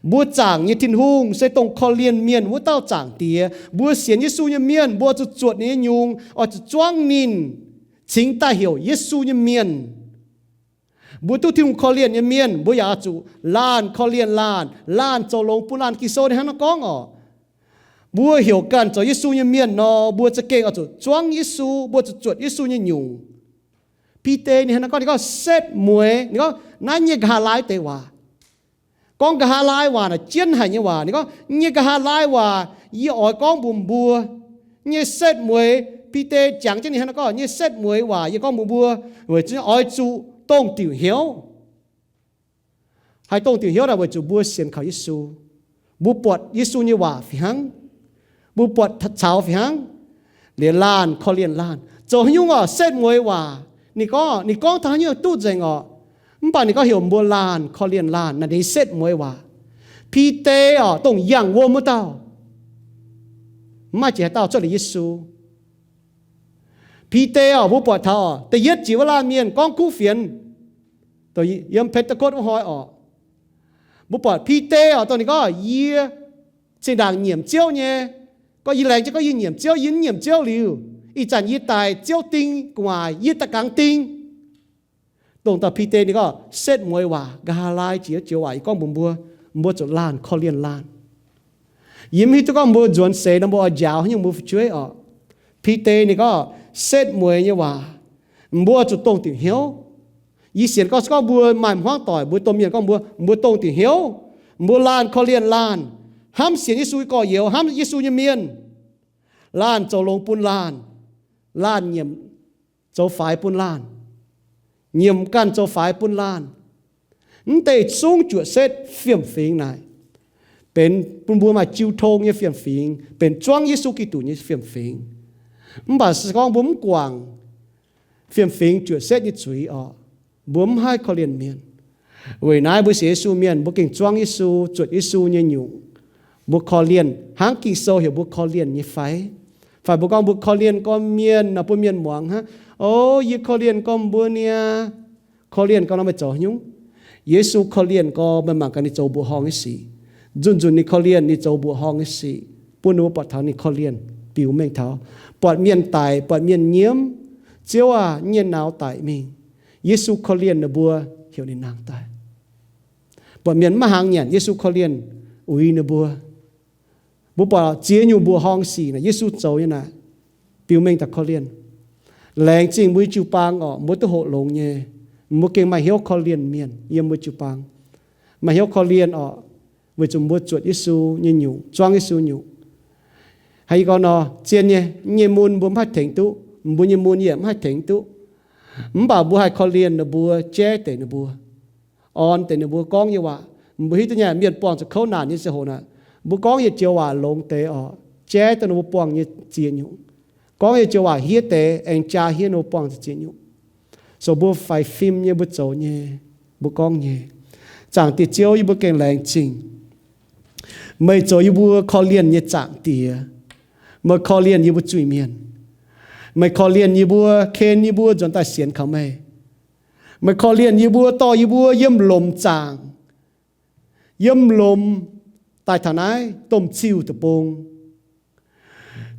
Mbuo zaangc nyei Tin-Hungh se dongh korv-lienh mienh wuov dauh zaangc Diex. Mbuo sienx Yesu nyei mienh, mbuo zuqc zuotc ninh nyei nyungc, oix zuqc zuangv ninh, cingx daaih heuc Yesu nyei mienh. Mbuo duqv Tin-Hungh korv-lienh nyei mienh, mbuo yaac oix zuqc laanh korv-lienh laanh, laanh zoux longx bun laanh. Ging-Sou ninh hnangv naaiv gorngv oc. Mbuo heuc ganh zoux Yesu nyei mienh nor, mbuo za'gengh oix zuqc zuangv Yesu, mbuo zuqc zuotc Yesu nyei nyungc. Bide ninh hnangv naaiv gorngv, ninh gorngv setv mueiz, ninh gorngv naaiv nyei nqa'haav laai deix waac. Gorngv nqa'haav laai waac naaic jienv haic nyei waac. Ninh gorngv nyei nqa'haav laai waac yie oix gorngv mbuox mbuo. Nyei setv mueiz, Bide jangx jienv ninh hnangv naaiv gorngv, nyei setv mueiz waac yie gorngv mbuox mbuo, weic zuqc oix zuqc dongh diuc hnyouv. Haih dongh diuc hnyouv naaic weic zuqc mbuo sienx kaux Yesu. Mbuo buatc Yesu nyei waac fih hnangv. Mbuo buatc caux fih hnangv. Liuz laanh korv-lienh laanh. Zoux haaix nyungc oc, setv mueiz waac. Ninh gorngv, ninh gorngv taux haaix nyungc duqv nzengc oc. Mv baac ninh gorngv heuc mbuo laanh korv-lienh laanh, naaiv deix setv mueiz waac. Bide oc, dongh yangh wuom wuov dauh. Mv maaih jiex haaix dauh cuotv liuz Yesu. Bide oc, mbuo buatc taux oc, da'yietv jiex wuov laanh mienh gorngv kuv fienx, dongh yiem Pentekotv wuov hnoi oc. Mbuo buatc Bide oc, dongh ninh gorngv, yie zinh ndaangc nyiemc Ziouv nyei. Gorngv yie laengz jienv gorngv yie nyiemc Ziouv, yie mv nyiemc Ziouv liuz, ih zanc yie daic Ziouv ding gu'nguaaic, yie daaih gangx ding. Dongh dauh Bide ninh gorngv setv mueiz waac, nqa'haav laai jiex joux waac yie gorngv mbuox mbuo, mbuo zuqc laanh korv-lienh laanh. Yie mv hiuv duqv gorngv mbuo nzuonx seix nor mbuo oix njaaux haaix nyungc mbuo fu'jueiv oc. Bide ninh gorngv setv mueiz nyei waac, mbuo zuqc dongh diuc hnyouv. Yie sienx gorngv se gorngv mbuo maaih hmuangv doic, mbuo domh mienh gorngv mbuo, mbuo dongh diuc hnyouv, mbuo laanh korv-lienh laanh, hnamv sienx Yesu gorx-youz, hnamv Yesu nyei mienh, laanh zoux longx bun laanh, laanh nyiemc zoux faix bun laanh, nyiemc ganh zoux faix bun laanh. Mv deix zungv juoqc setv fiem-fingx naaic, benx bun mbuo maaih jiu tong nyei fiem-fingx, benx zuangv Yesu Giduc nyei fiem-fingx. Mv baac se gorngv mbuo mv guangc fiem-fingx juoqc setv nyei zuiz oc, mbuo mv haih korv-lienh mienh. Weic naaiv mbuo sienx Yesu mienh, mbuo gengh zuangv Yesu, zuotc Yesu nyei nyungc. Mbuo korv-lienh hnangv Ging-Sou heuc mbuo korv-lienh nyei fai? Fai mbuo gorngv mbuo korv-lienh gorn-mienh nor, bun mienh muangx hnangv, o, yie korv-lienh gorn mbuo niaa. Korv-lienh gorn nor meih zoux haaix nyungc? Yesu korv-lienh gorn meih mangc gaax ninh zoux mbuoqc horngh nyei sic. Nzunc nzunc ninh korv-lienh, ninh zoux mbuoqc horngh nyei sic, bun ninh mbuo buatc taux ninh korv-lienh, biux mengh taux, buatc mienh daic, buatc mienh nyiemv. Ziouv aah! Nyienh nauz daic mingh. Yesu korv-lienh ninh mbuo, heuc ninh nangh daaih. Buatc mienh maiv hnaangx nyanc, Yesu korv-lienh uix ninh mbuo. Mbuo buatc ziex nyungc mbuoqc horngh sic naaic, Yesu zoux nyei naaic, biux mengh daaih korv-lienh. Laengz zingh mbuo nyei jiu-baang oc, mbuo duqv hoqc longx nyei. Mbuo gengh maaih hnyouv korv-lienh mienh yiem mbuo jiu-baang. Maaih hnyouv korv-lienh oc, weic zuqc mbuo zuotc Yesu nyei nyungc, zuangv Yesu nyungc. Hnangv yie gorngv nor, zien nyei, nyei mun mbuo mv haih tengx duqv, mbuo nyei mun yaac mv haih tengx duqv. Mv baac mbuo haih korv-lienh ninh mbuo, jaiv deix ninh mbuo, orn deix ninh mbuo gorngv nyei waac. Mbuo hiuv duqv nyei, mienh buangh zuqc kouv naanc nyei ziangh hoc naaic, mbuo gorngv yietc joux waac longx deix oc, jaiv dongh ninh mbuo buangh nyei ziex nyungc. Gorngv yietc joux waac hiev deix, aengx jaa hiev ninh mbuo buangh zuqc ziex nyungc. zoux mbuo faix fim nyei, mbuo zoux nyei, mbuo gorngv nyei. Zaangc Diex Ziouv, yie mbuo gengh laengz zingh meih zoux yie mbuo korv-lienh nyei Zaangc Diex. Meih korv-lienh yie mbuo zuiz-mienh. Meih korv-lienh yie mbuo, ken yie mbuo nzuonx daaih sienx kaux meih. Meih korv-lienh yie mbuo, dorh yie mbuo yiem lomc zaangc, yiem lomc daaih taux naaiv domh ziuh deic-bung.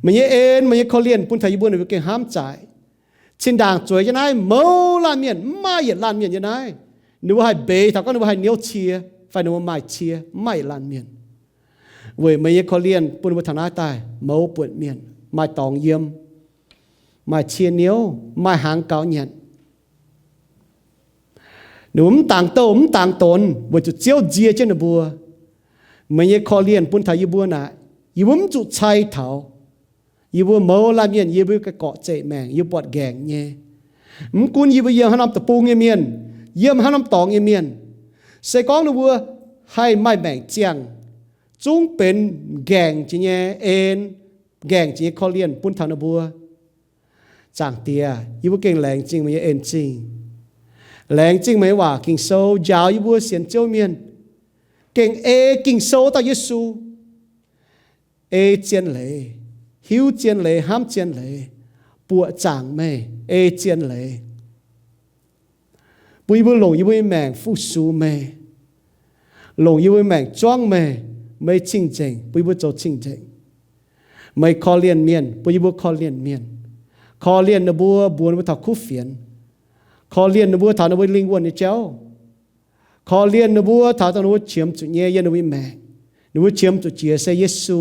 Meih nyei en, meih nyei korv-lienh bun taux yie mbuo ninh mbuo gengh hnamv zaic. Zinh ndaangc zueiz jienv naaiv mouz laanh mienh, mv maaih yietc laanh mienh yiem naaiv. Ninh mbuo haih mbeix taux gorngv ninh mbuo haih niouv cie, fai ninh mbuo maaih cie, mv maaih yietc laanh mienh. Weic meih nyei korv-lienh bun ninh mbuo taux naaiv daaih mouz buonc mienh, maaih dorngx yiem, maaih cie niouv, maaih hnaangx gaux nyanc. Ninh mbuo mv dangx douh mv dangx donx weic zuqc Ziouv nzie jienv ninh mbuo. Meih nyei korv-lienh bun taux yie mbuo naaic, yie mbuo mv zuqc cai taux. Yie mbuo mouz laanh mienh, yie mbuo ga'gorqv zeqc maengc, yie mbuo buatc nqaengc nyei. Mv gunv yie mbuo yiem haaix norm deic-bung nyei mienh, yiem haaix norm dorngx nyei mienh, se gorngv ninh mbuo haih maaih maengc ziangh, zungv benx nqaengc jiex nyei en, nqaengc jiex nyei korv-lienh bun taux ninh mbuo. Zaangc Diex, yie mbuo gengh laengz zingh meih nyei en zingh. Laengz zingh meih nyei waac Ging-Sou njaaux yie mbuo sienx Ziouv mienh gengh ei Ging-Sou dauh Yesu, ei zien leiz, hiuv zien leiz, hnamv zien leiz, buoqc zaangc meih, ei zien leiz, bun yie mbuo longc yie mbuo nyei maengc fu-sux meih, longc yie mbuo nyei maengc zuangv meih, meih cing-nzengc, bun yie mbuo zoux cing-nzengc. Meih korv-lienh mienh, bun yie mbuo korv-lienh mienh. Korv-lienh ninh mbuo mbuox ninh mbuo taux kuv fienx. Korv-lienh ninh mbuo taux ninh mbuo lingh wuonh nyei jauv. Korv-lienh ninh mbuo taux dongh ninh mbuo qiemx zuqc nyei yiem ninh mbuo nyei maengc. Ninh mbuo qiemx zuqc jiex se Yesu.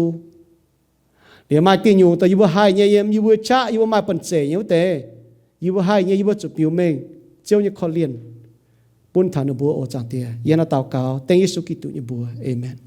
Liuz maaih diuh nyungc dongh yie mbuo haih nyei yiem yie mbuo qaqv, yie mbuo maaih banh zeic nyei wuov deix, yie mbuo haih nyei, yie mbuo zuqc biux mengh Ziouv nyei korv-lienh bun taux ninh mbuo oc. Zaangc Diex, yie hnangv naaiv daux gaux dengv Yesu Giduc nyei mbuox. Aamen.